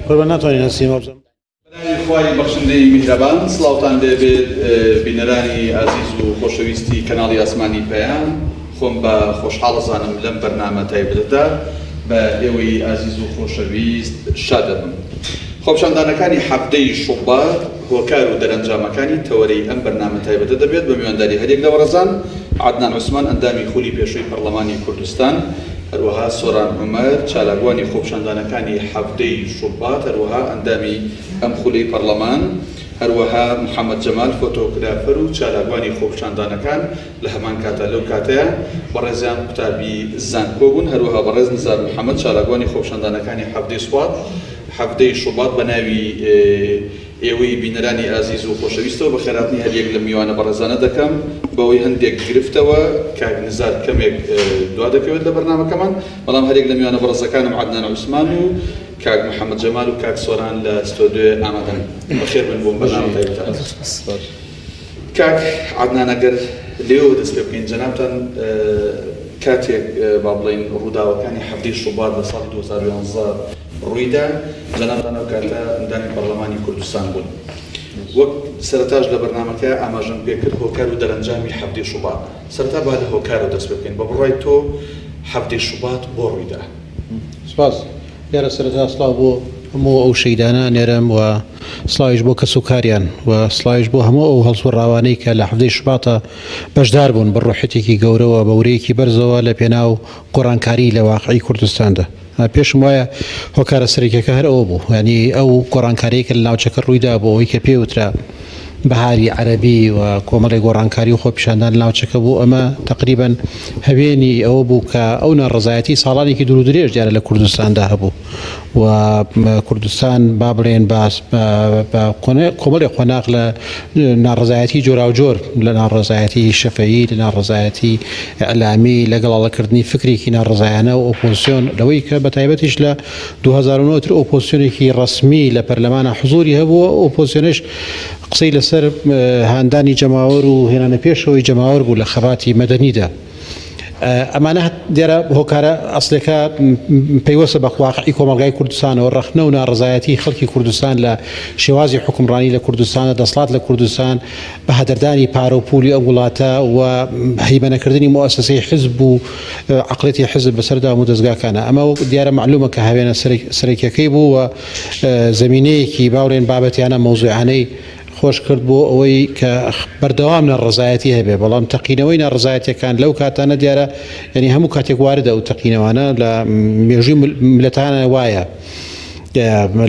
قوربان ناتوانین هەستین وابزانم. بەناوی خوای بەخشندەی میهرەبان سڵاوتان لێ بێت بینەرانی ئازیز و خۆشەویستی کەناڵی ئاسمانی پەیام خۆم بە خۆشحاڵ ئەزانم لەم بەرنامە تایبەتەدا بە ئێوەی ئازیز و خۆشەویست شاد دەبم. خۆپیشاندانەکانی حەڤدەی شوبات هۆکار و دەرەنجامەکانی تەوەرەی ئەم بەرنامە تایبەتە دەبێت بە میوانداری هەریەک لە بەڕێزان عەدنان عوسمان ئەندامی خولی پێشووی پەڕلەمانی کوردستان هەروەها سۆران عومەر چالاکوانی خۆپیشاندانەکانی حەڤدەی شوبات هەروەها ئەندامی ئەم خولەی پەڕلەمان هەروەها محەمەد جەمال فۆتۆگرافەر و چالاکوانی خۆپیشاندانەکان لە هەمان کاتا لەو کاتەیا بەڕێزیان قوتابی زانکۆ بوون، هەروەها بەڕێز نزار محەمەد چالاکوانی خۆپیشاندانەکانی حەڤدەی سوات، حەڤدەی شوبات، بە ناوی ئێوەی بینەرانی ئازیز و خۆشەویستەوە بەخێرهاتنی هەریەک لەم میوانە بەڕێزانە دەکەم، بەهۆی هەندێک گرفتەوە کاک نزار کەمێک دوا دەکەوێت لە بەرنامەکەمان، بەڵام هەریەک لە میوانە بەڕێزەکانم عەدنان عوسمان و کاک محەمەد جەمال و کاک سۆران لە ستۆدیۆ ئامادەن. بەخێربێن بۆ ئەم بەرنامە تایبەتە. کاک عەدنان ئەگەر لێوەوە دەست پێ بکەین جەنابتان کاتێک با بڵێین ڕووداوەکانی حەڤدەی شوبات لە ساڵی 2011 ڕوویدا جەنابتان ئەو کاتە ئەندامی پەرلەمانی کوردستان بوون وەک سەرەتاش لە بەرنامەکە ئاماژەم پێکرد هۆکار و دەرەنجامی حەڤدەی شوبات سەرەتا با لە هۆکارەوە دەست پێ بکەین بە بڕوای تۆ حەڤدەی شوبات بۆ ڕوویدا؟ سپاس. دیارە سەرەتا سڵاو بۆ هەموو ئەو شەهیدانە ئەنێرم و سڵاویش بۆ کەس و کاریان و سڵاویش بۆ هەموو ئەو هەڵسوڕاوانەی کە لە حەڤدەی شوباتا بەشدار بوون بە ڕۆحیەتێکی گەورەوە بە ورەیەکی بەرزەوە لە پێناو گۆڕانکاری لە واقعی کوردستاندا. پێشم وایە هۆکارە سەرەکیەکە هەر ئەوە بوو یانی ئەو گۆڕانکاریەی کە لە ناوچەکە ڕوویدا بۆ ئەوەی کە پێ وترا بەهاری عەرەبی و کۆمەڵێک گۆڕانکاری و خۆپیشاندان لە ناوچەکە بوو ئەمە تەقریبەن هەوێنی ئەوە بوو کە ئەو ناڕەزایەتی ساڵانێکی دوور و درێژ دیارە لە کوردستاندا هەبوو و کوردستان با بڵێن باس بە کۆمەڵێک قۆناغ لە ناڕەزایەتی جۆراوجۆر لە ناڕەزایەتی شەفەیی لە ناڕەزایەتی ئیعلامی لە گەڵاڵەکردنی فکرێکی ناڕەزایانە و ئۆپۆزسیۆن لەوەی کە بە تایبەتیش لە 2009 تر ئۆپۆزسیۆنێکی ڕەسمی لە پەرلەمانە حزوری هەبوو ئۆپۆزسیۆنش قسەی لەسەر هاندانی جەماوەر و هێنانە پێشەوەی جەماوەر بوو لە خەباتی مەدەنیدا. ئەمانە دیارە هۆکارە ئەسلەکە پەیوەستە بە واقعی کۆمەڵگای کوردستانەوە ڕەخنە و ناڕزایەتی خەڵکی کوردستان لە شێوازی حکومڕانی لە کوردستانە دەسڵات لە کوردستان بە هەدەردانی پارە و پولی ئەو وڵاتە و هەیمەنەکردنی موئەسەسەی حزب و عەقڵیەتی حزب بەسەر دام و دەزگاکانە ئەمە دیارە مەعلومە کە هەوێنە سەرەکیەکەی بوو و زەمینەیەکی باوڵێن بابەتیانە مەوزوعانەی خۆش کرد بۆ ئەوەی کە بەردەوام ناڕەزایەتی هەبێ بەڵام تەقینەوەی ناڕەزایەتیەکان لەو کاتانە دیارە یعنی هەموو کاتێک واردە ئەو تەقینەوانە لە مێژووی ملەتانە وایە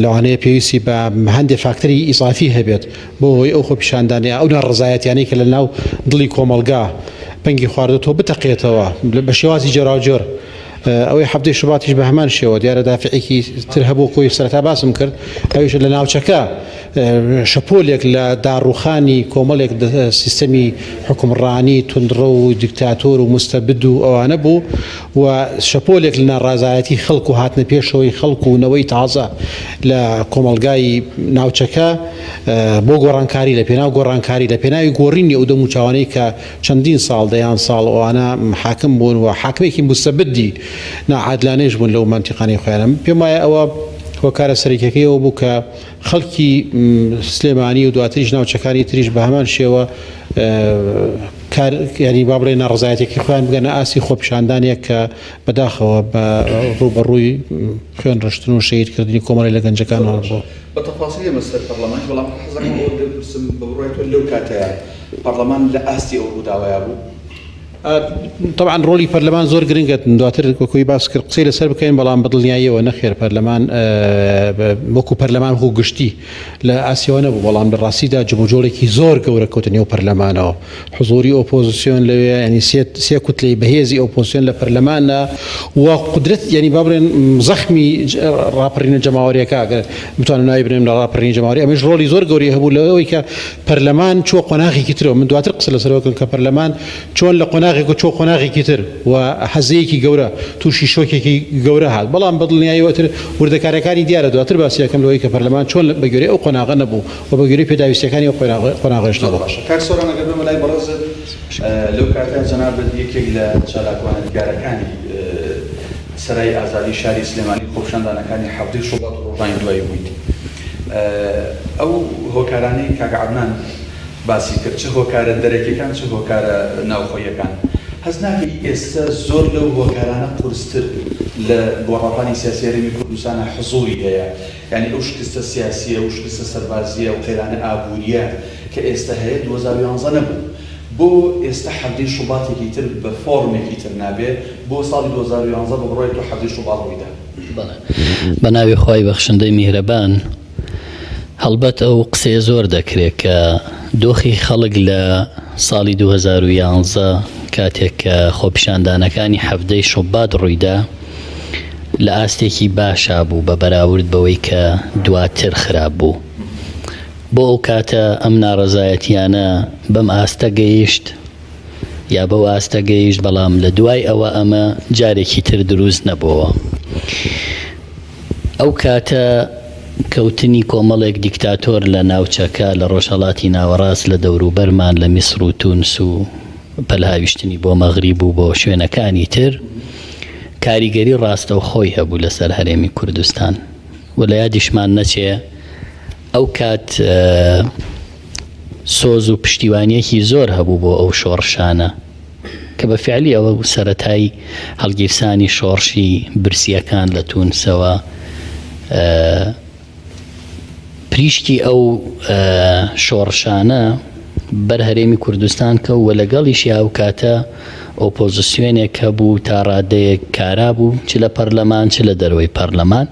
لەوانەیە پێویستی بە هەندێک فاکتەری ئیزافی هەبێت بۆ ئەوەی ئەو خۆپیشاندانە ئەو ناڕەزایەتیانەی کە لە ناو دڵی کۆمەڵگا پەنگی خواردۆتەوە بتەقێتەوە بە شێوازی جۆراوجۆر. ئەوەی حەڤدەی شوباتیش بە هەمان شێوە دیارە دافعێکی تر هەبوو کۆی سەرەتا باسم کرد ئەویش لە ناوچەکە شەپۆلێک لە داڕوخانی کۆمەڵێک سیستەمی حکومڕانی توندڕەو و دیکتاتۆر و مستەبد و ئەوانە بوو و شەپۆلێک لە ناڕازایەتی خەڵک و هاتنە پێشەوەی خەڵک و نەوەی تازە لە کۆمەڵگای ناوچەکە بۆ گۆڕانکاری لە پێناو گۆڕانکاری لە پێناوی گۆڕینی ئەو دەموچاوانەی کە چەندین ساڵ دەیان ساڵ ئەوانە حاکم بوون و حاکمێکی مستەبدی ناعادلانەیش بوون لەو مەنتیقانەی خۆیان پێم وایە ئەوە هۆکارە سەرەکیەکەی ئەوە بوو کە خەڵکی سلێمانی و دواتریش ناوچەکانی تریش بە هەمان شێوە کار یعنی با بڵێ ناڕەزایەتێکی خۆیان بگەنە ئاستی خۆپیشاندانێک کە بەداخەوە بە ڕووبەڕووی خوێن ڕشتن و شەهیدکردنی کۆمەڵی لە گەنجەکانەوە بوو. بە تەفاسیل ئێمە سەر پەڕلەمانیش بەڵام حەزەکەم ئەوە لێ بپرسم بە بڕوای تۆ لەو کاتەیا پەڕلەمان لە ئاستی ئەو ڕووداوەیا بوو؟ تەبعەن ڕۆڵی پەرلەمان زۆر گرنگە دواتر وەکوی باس کرد قسەی لەسەر بکەین بەڵام بە دڵنیاییەوە نەخێر پەرلەمان وەکو پەرلەمان وەکو گشتی لە ئاسیەوە نەبوو بەڵام لە ڕاستیدا جموجۆڵێکی زۆر گەورە کەوتە نێو پەرلەمانەوە حزوری ئۆپۆزیسیۆن لەوێ ینی سێ کوتلەی بەهێزی ئۆپۆزیسیۆن لە پەرلەمانە و قودرەت ینی با بڵێن زەخمی ڕاپەڕینە جەماوەریەکە ئەگەر بتوانم ناوی بنێم لە ڕاپەڕینی جەماوەری ئەمەش ڕۆڵی زۆر گەورەی هەبوو لەوەی کە پەرلەمان چووە قۆناغێکی ترەوە من دواتر قسە لەسەرەوە کەم کە پەرلەمان چۆن لە قۆناغێک و چۆ قۆناغێکی تر و هەزەیەکی گەورە تووشی شۆکێکی گەورە هات بەڵام بە دڵنیاییەوە تر وردەکاریەکانی دیارە دواتر باسی ئەکەم لەوەی کە پەرلەمان چۆن بە گوێرەی ئەو قۆناغە نەبوو و بە گوێرەی پێداویستیەکانی ئەو قۆناغەش نەبوو. باشە کاک سۆران ئەگەر بێمە لای بەڕێزت لەو کاتە جەنابت یەکێک لە چالاکوانە دیارەکانی. سەرای ئازادی شاری سلێمانی خۆپیشاندانەکانی حەڤدەی شوبات و ڕۆژانی دوایی بوویت. ئەو هۆکارانەی کاک عەدنان باسی کرد چ هۆکارە دەرەکیەکان چ هۆکارە ناوخۆییەکان هەست ناکەی ئێستە زۆر لەو هۆکارانە قورستر لە گۆڕاپانی سیاسی هەرێمی کوردستانا حزوری هەیە یانی ئەو شکستە سیاسیە و شکستە سەربازیە و قەیرانە ئابوریە کە ئێستە هەیە 2011 نەبوو بۆ ئێستە حەڤدەی شوباتێکی تر بە فۆرمێکی تر نابێ بۆ ساڵی 2011 بە بڕوای تۆ حەڤدەی شوبات ڕوویدا؟ بەڵێ بە ناوی خوای بەخشندەی میهرەبان. هەڵبەت ئەو قسەیە زۆر دەکرێت کە دۆخی خەڵک لە ساڵی 2011 کاتێک کە خۆپیشاندانەکانی حەڤدەی شوبات ڕوویدا لە ئاستێکی باشا بوو بە بەراورد بەوەی کە دواتر خراپ بوو. بۆ ئەو کاتە ئەم ناڕەزایەتیانە بەم ئاستە گەیشت یا بەو ئاستە گەیشت، بەڵام لە دوای ئەوە ئەمە جارێکی تر دروست نەبۆوە. ئەو کاتە کەوتنی کۆمەڵێک دیکتاتۆر لە ناوچەکە لە ڕۆژهەڵاتی ناوەڕاست لە دەوروبەرمان لە میسر و تونس و پەلهاویشتنی بۆ مەغریب و بۆ شوێنەکانی تر کاریگەری ڕاستەوخۆی هەبوو لەسەر هەرێمی کوردستان و لە یادیشمان نەچێ ئەو کات سۆز و پشتیوانیەکی زۆر هەبوو بۆ ئەو شۆڕشانە. کە بە فیعلی ئەوە بوو سەرەتای هەڵگیرسانی شۆڕشی برسییەکان لە تونسەوە پریشکی ئەو شۆڕشانە بەر هەرێمی کوردستان کەو و لەگەڵیشی ئەو کاتە ئۆپۆزیسیۆنێک هەبوو تا ڕادەیەک کارا بوو چ لە پەرلەمان چ لە دەرەوەی پەرلەمان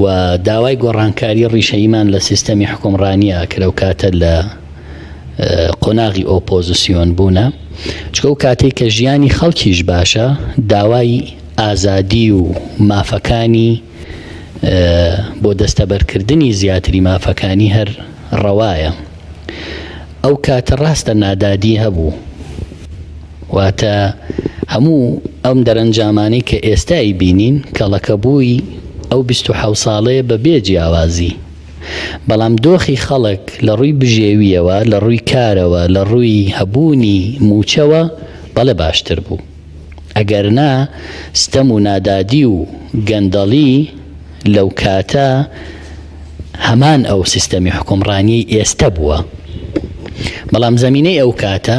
و داوای گۆڕانکاری ڕیشەییمان لە سیستەمی حکومڕانیە کرد ئەو کاتە لە قۆناغی ئۆپۆزسیۆن بوونە، چونکە ئەو کاتەی کە ژیانی خەڵکیش باشە داوای ئازادی و مافەکانی بۆ دەستەبەرکردنی زیاتری مافەکانی هەر ڕەوایە. ئەو کاتە ڕاستە نادادی هەبوو، واتە هەموو ئەم دەرەنجامانەی کە ئێستا ئەیبینین کەڵەکەبووی ئەو 27 ساڵەیە بە بێ جیاوازی. بەڵام دۆخی خەڵک لە ڕووی بژێوییەوە، لە ڕووی کارەوە، لە ڕووی هەبوونی مووچەوە بەڵێ باشتر بوو. ئەگەرنا ستەم و نادادی و گەندەڵی لەو کاتە هەمان ئەو سیستەمی حوکمڕانیەی ئێستە بووە. بەڵام زەمینەی ئەو کاتە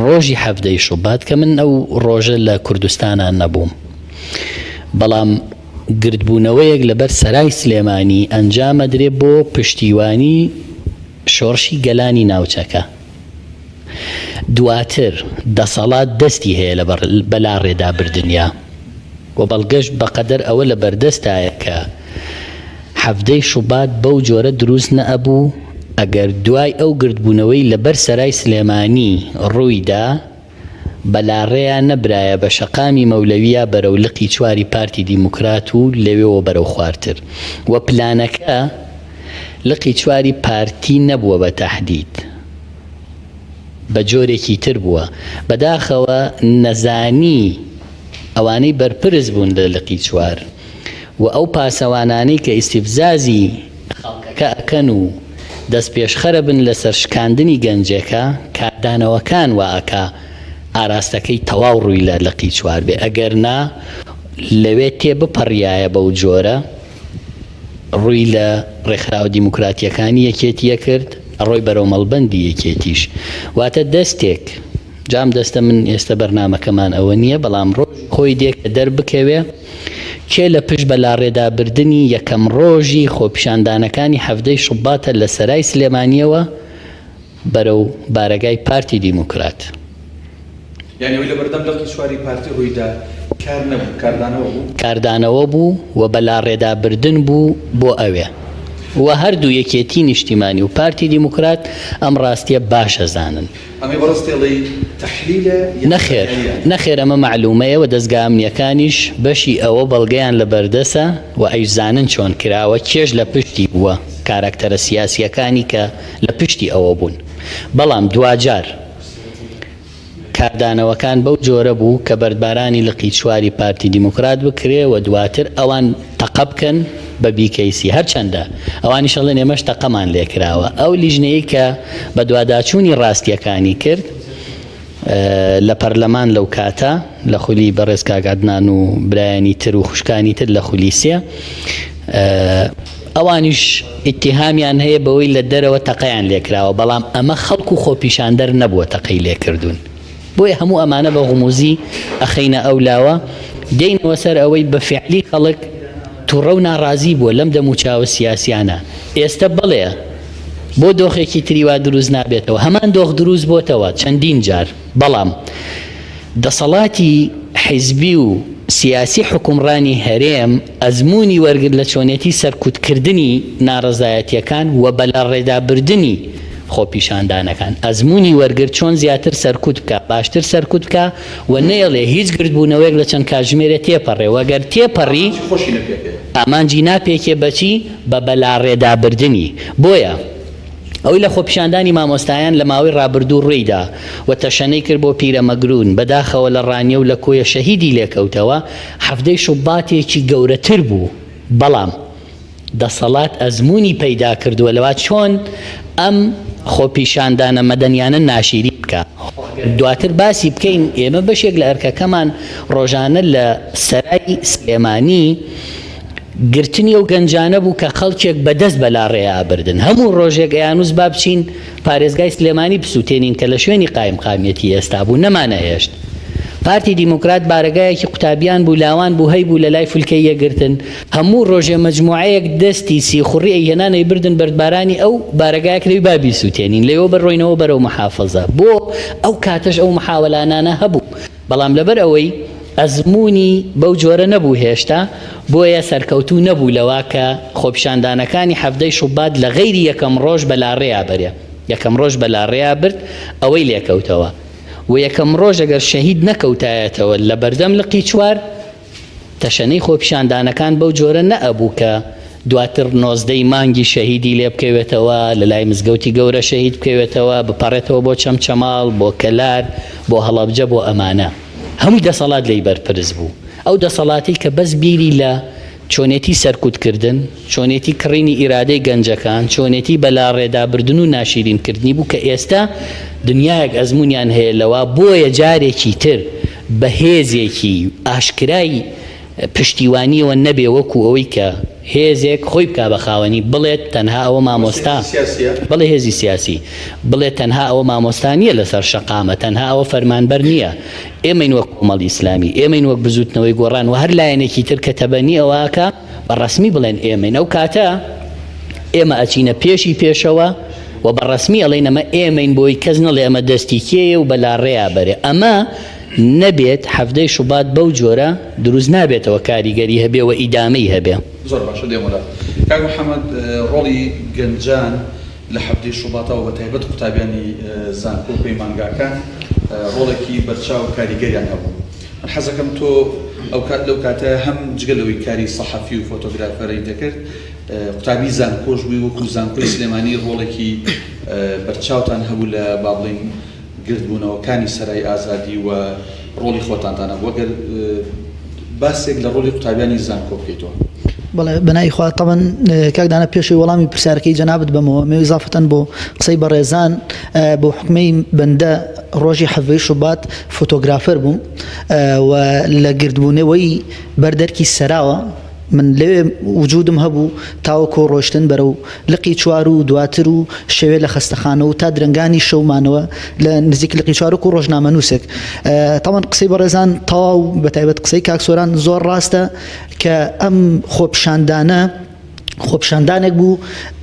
ڕۆژی حەڤدەی شوبات کە من ئەو ڕۆژە لە کوردستانا نەبووم بەڵام گردبوونەوەیەک لەبەر سەرای سلێمانی ئەنجامەدرێ بۆ پشتیوانی شۆڕشی گەلانی ناوچەکە. دواتر دەسەڵات دەستی هەیە لە بەلاڕێدابردنیا و بەڵگەش بەقەدەر ئەوە لە بەردەستایە کە حەڤدەی شوبات بەو جۆرە دروست نەئەبوو ئەگەر دوای ئەو گردبوونەوەی لەبەر سەرای سلێمانی ڕوویدا بە لاڕێیا نەبرایە بە شەقامی مەولەوییا بەرەو لقی چواری پارتی دیموکرات و لەوێوە بەرەو خوارتر و پلانەکە لقی چواری پارتی نەبووە بە تەحدید بە جۆرێکی تر بووە بەداخەوە نەزانی ئەوانەی بەرپرس بوون لە لقی چوار و ئەو پاسەوانانەی کە ئیستیفزازی خەڵکەکە ئەکەن و دەستپێشخەرە بن لەسەر شکاندنی گەنجێکە، کاردانەوەکان وا ئەکا ئاراستەکەی تەواو ڕووی لە لقی چوار بێ ئەگەر نا لەوێ تێ بپەڕیایە بەو جۆرە ڕووی لە ڕێکخراوە دیموکراتیەکانی یەکێتی ئەکرد ئەڕۆی بەرەو مەڵبەندی یەکێتیش واتە دەستێک جا ئەم دەستە من ئێستە بەرنامەکەمان ئەوە نییە بەڵام ڕۆژی خۆی دێ کە دەربکەوێ کێ لە پشت بە لاڕێدابردنی یەکەم ڕۆژی خۆپیشاندانەکانی حەڤدەی شوباتە لە سەرای سلێمانییەوە بەرەو بارەگای پارتی دیموکرات. یانی ئەوەی لە بەردەم لقی چواری پارتی ڕوویدا کار نەبوو، کاردانەوە بوو؟ کاردانەوە بوو و بە لاڕێدابردن بوو بۆ ئەوێ و هەردوو یەکێتی نیشتیمانی و پارتی دیموکرات ئەم ڕاستییە باش ئەزانن. ئەمەی بەڕێز تێڵی تەحلیلە یان نەخێر زانیارییە؟ نەخێر ئەمە مەعلومەیە و دەزگا ئەمنیەکانیش بەشی ئەوە بەڵگەیان لە بەردەسە و ئەیشزانن چۆن کراوە کێش لە پشتی بووە کاراکتەرە سیاسیەکانی کە لە پشتی ئەوە بوون بەڵام دواجار کاردانەوەکان بەو جۆرە بوو کە بەردبارانی لقی چواری پارتی دیموکرات بکرێ و دواتر ئەوان تەقە بکەن بە بیکەیسی هەرچەندە ئەوانیش ئەڵێن ئێمەش تەقەمان لێکراوە ئەو لیژنەیەی کە بەدواداچوونی ڕاستیەکانی کرد. لە پەرلەمان لەو کاتە لە خولی بەڕێز کاک عەدنان و برایانی تر و خوشکانی تر لە خولی سێ ئەوانیش ئیتیهامیان هەیە بەوەی لە دەرەوە تەقەیان لێکراوە بەڵام ئەمە خەڵک و خۆپیشاندەر نەبووە تەقەی لێکردوون بۆیە هەموو ئەمانە بە غموزی ئەخەینە ئەو لاوە دێینەوە سەر ئەوەی بە فعلی خەڵک توڕە و ناڕازی بووە لەم دەموچاوە سیاسیانە ئێستە بەڵێ بۆ دۆخێکی تری وا دروست نابێتەوە؟ هەمان دۆخ دروست بۆتەوە چەندین جار، بەڵام دەسەڵاتی حیزبی و سیاسی حوکمڕانی هەرێم ئەزموونی وەرگرت لە چۆنێتی سەرکوتکردنی ناڕەزایەتیەکان و بەلاڕێدابردنی خۆپیشاندانەکان، ئەزموونی وەرگرت چۆن زیاتر سەرکوت بکا، باشتر سەرکوت بکا و نەیەڵێ هیچ گردبوونەوەیەک لە چەند کاتژمێرێ تێپەڕێ و گەر تێپەڕی ئامانجی ناپێکێ بەچی؟ بە بەلاڕێدابردنی. بۆیە ئەوەی لە خۆپیشاندانی مامۆستایان لە ماوەی ڕابردوو ڕوویدا و تەشەنەی کرد بۆ پیرەمەگروون، بەداخەوە لە ڕانیە و لە کۆیە شەهیدی لێکەوتەوە، حەڤدەی شوباتێکی گەورەتر بوو، بەڵام دەسەڵات ئەزموونی پەیدا کردووە لەوە چۆن ئەم خۆپیشاندانە مەدەنیانە ناشیرین بکا. خۆ ئەگەر دواتر باسی بکەین ئێمە بەشێک لە ئەرکەکەمان ڕۆژانە لە سەرای سلێمانی، گرتنی ئەو گەنجانە بوو کە خەڵکێک بە دەست بە لاڕێیا ئەبردن. هەموو ڕۆژێک ئەیانوست با بچین پارێزگای سلێمانی بسووتێنین کە لە شوێنی قایمقامیەتی ئێستا بوو، نەمانەهێشت. پارتی دیموکرات بارەگایەکی قوتابیان بوو، لاوان بوو، هەیبوو لە لای فلکەی یەکگرتن. هەموو ڕۆژێ مەجموعەیەک دەستی سیخوڕی ئەیهێنان ئەیبردن بەردبارانی ئەو بارەگایە کردەوەی با بیسووتێنین، لەوێوە بڕۆینەوە بەرەو محافزە. بۆ ئەو کاتەش ئەو محاوەلانانە هەبوو. بەڵام لەبەر ئەوەی ئەزموونی بەو جۆرە نەبوو هێشتا، بۆیە سەرکەوتوو نەبوو لەوە کە خۆپیشاندانەکانی حەڤدەی شوبات لە غەیری یەکەم ڕۆژ بە لاڕێیا بەرێ. یەکەم ڕۆژ بە لاڕێیا برد، ئەوەی لێکەوتەوە و یەکەم ڕۆژ ئەگەر شەهید نەکەوتایەتەوە لە بەردەم لقی چوار، تەشەنەی خۆپیشاندانەکان بەو جۆرە نەئەبوو کە دواتر نۆزدەی مانگی شەهیدی لێ بکەوێتەوە، لە لای مزگەوتی گەورە شەهید بکەوێتەوە، بپەڕێتەوە بۆ چەمچەماڵ، بۆ کەلار، بۆ هەڵەبجە، بۆ ئەمانە. هەمووی دەسەڵات لێی بەرپرس بوو. ئەو دەسەڵاتەی کە بەس بیری لە چۆنێتی سەرکوتکردن، چۆنێتی کڕینی ئیرادەی گەنجەکان، چۆنێتی بەلاڕێدابردن و ناشیرینکردنی بوو کە ئێستا دنیایەک ئەزموونیان هەیە لەوە، بۆیە جارێکی تر بە هێزێکی ئاشکرای پشتیوانیەوە نەبێ وەکو ئەوەی کە هێزێک خۆی بکا بە خاوەنی بڵێت تەنها ئەوە مامۆستا بڵێ هێزی سیاسی بڵێ تەنها ئەوە مامۆستا نییە لەسەر شەقامە تەنها ئەوە فەرمانبەر نییە ئێمەین وەک کۆمەڵی ئیسلامی ئێمەین وەک بزوتنەوەی گۆڕان و هەر لایەنێکی تر کە تەبەنی ئەوەکە بە ڕەسمی بڵێن ئێمەین ئەو کاتە ئێمە ئەچینە پێشی پێشەوە و بە ڕەسمی ئەڵێین ئەمە ئێمەین بۆی کەس نەڵێ ئەمە دەستی کێیە و بەلاڕێیا بەرێ ئەمە نەبێت حەڤدەی شوبات بەو جۆرە دروست نابێتەوە کاریگەری هەبێ و ئیدامەی هەبێ. زۆر باشە دێمە لات کاک محمد ڕۆڵی گەنجان لە حەڤدەی شوباتا و بەتایبەت قوتابیانی زانکۆ و پەیمانگاکان ڕۆڵێکی بەرچاو و کاریگەریان هەبوو من حەزەکەم تۆ ئەوکات لەو کاتە هەم جگە لەوەی کاری سەحەفی و فۆتۆگرافەری دەکرد قوتابی زانکۆش بووی وەکو زانکۆی سلێمانی ڕۆڵێکی بەرچاوتان هەبوو لە با بڵێین گردبوونەوەکانی سەرای ئازادی و ڕۆڵی خۆتانتان هەبوو ئەگەر باسێک لە ڕۆڵی قوتابیانی زانکۆ بکەیتەوە. بەڵێ بەناوی خوا تەبەن کاک دانا پێشەوەی وەڵامی پرسیارەکەی جەنابت بەمەوە مێ ئیزافەتەن بۆ قسەی بەڕێزان بۆ حکومەی بەندە ڕۆژی حەڤەی شوبات فۆتۆگرافەر بووم و لە گردبوونەوەی بەردەرکی سەراوە من لەوێ وجودم هەبوو تاوەکۆ ڕۆشتن بەرەو لقی چوار و دواتر و شەوێ لە خەستەخانە و تا درەنگانی شەو مانەوە لە نزیک لقی چوار وەکو ڕۆژنامەنووسێک تاوان قسەی بەڕێزان تەواو بەتایبەت قسەی کاک سۆران زۆر ڕاستە کە ئەم خۆپیشاندانە خۆپیشاندانێک بوو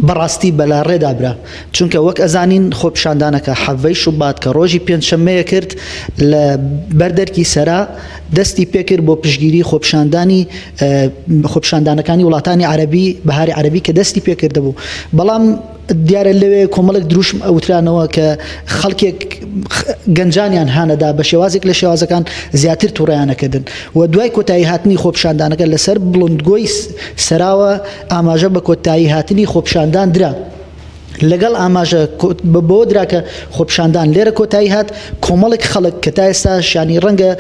بەڕاستی بەلاڕێدا برا چونکە وەک ئەزانین خۆپیشاندانەکە حەڤەی شوبات کە ڕۆژی پێنجشەممەیە کرد لە بەردەرکی سەرا دەستی پێکرد بۆ پشگیری خۆپیشاندانی خۆپیشاندانەکانی وڵاتانی عەربی بەهاری عەربی کە دەستی پێکردبوو بەڵام دیارە لەوێ کۆمەڵێک دروشم ئەوترانەوە کە خەڵکێک گەنجانیان هانەدا بە شێوازێک لە شێوازەکان زیاتر توڕیانەکردن و دوای کۆتایی هاتنی خۆپیشاندانەکە لەسەر بڵندگۆی سەراوە ئاماژە بە کۆتایی هاتنی خۆپیشاندان درا. لەگەڵ ئاماژە بەوە درا کە خۆپیشاندان لێرە کۆتایی هات کۆمەڵێک خەڵک کە تا ئێستا شانی ڕەنگە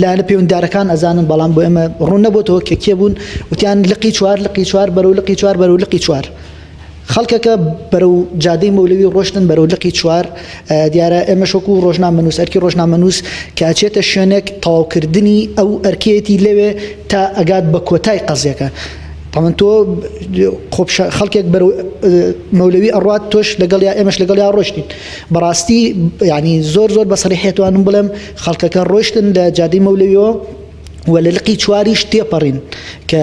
لایەنە پەیوەندیدارەکان ئەزانن بەڵام بۆ ئێمە ڕوون نەبۆتەوە کە کێ بوون وتیان لقی چوار لقی چوار بەرەو لقی چوار بەرەو لقی چوار. خەڵکەکە بەرەو جادەی مەولەوی ڕۆشتن بەرەو لقی چوار، دیارە ئێمەش وەکو ڕۆژنامەنووس ئەرکی ڕۆژنامەنووس کە ئەچێتە شوێنێک تەواوکردنی ئەو ئەرکەیەتی لەوێ تا ئەگات بە کۆتای قەزیەکە. تەمەن تۆ خەڵکێک بەرەو مەولەوی ئەڕوات تۆش لەگەڵیا ئێمەش لەگەڵیا ڕۆشتین بەڕاستی یعنی زۆر زۆر بە سەریحی ئەتوانم بڵێم خەڵکەکە ڕۆشتن لە جادەی مەولەویەوە و لە لقی چواریش تێپەڕین کە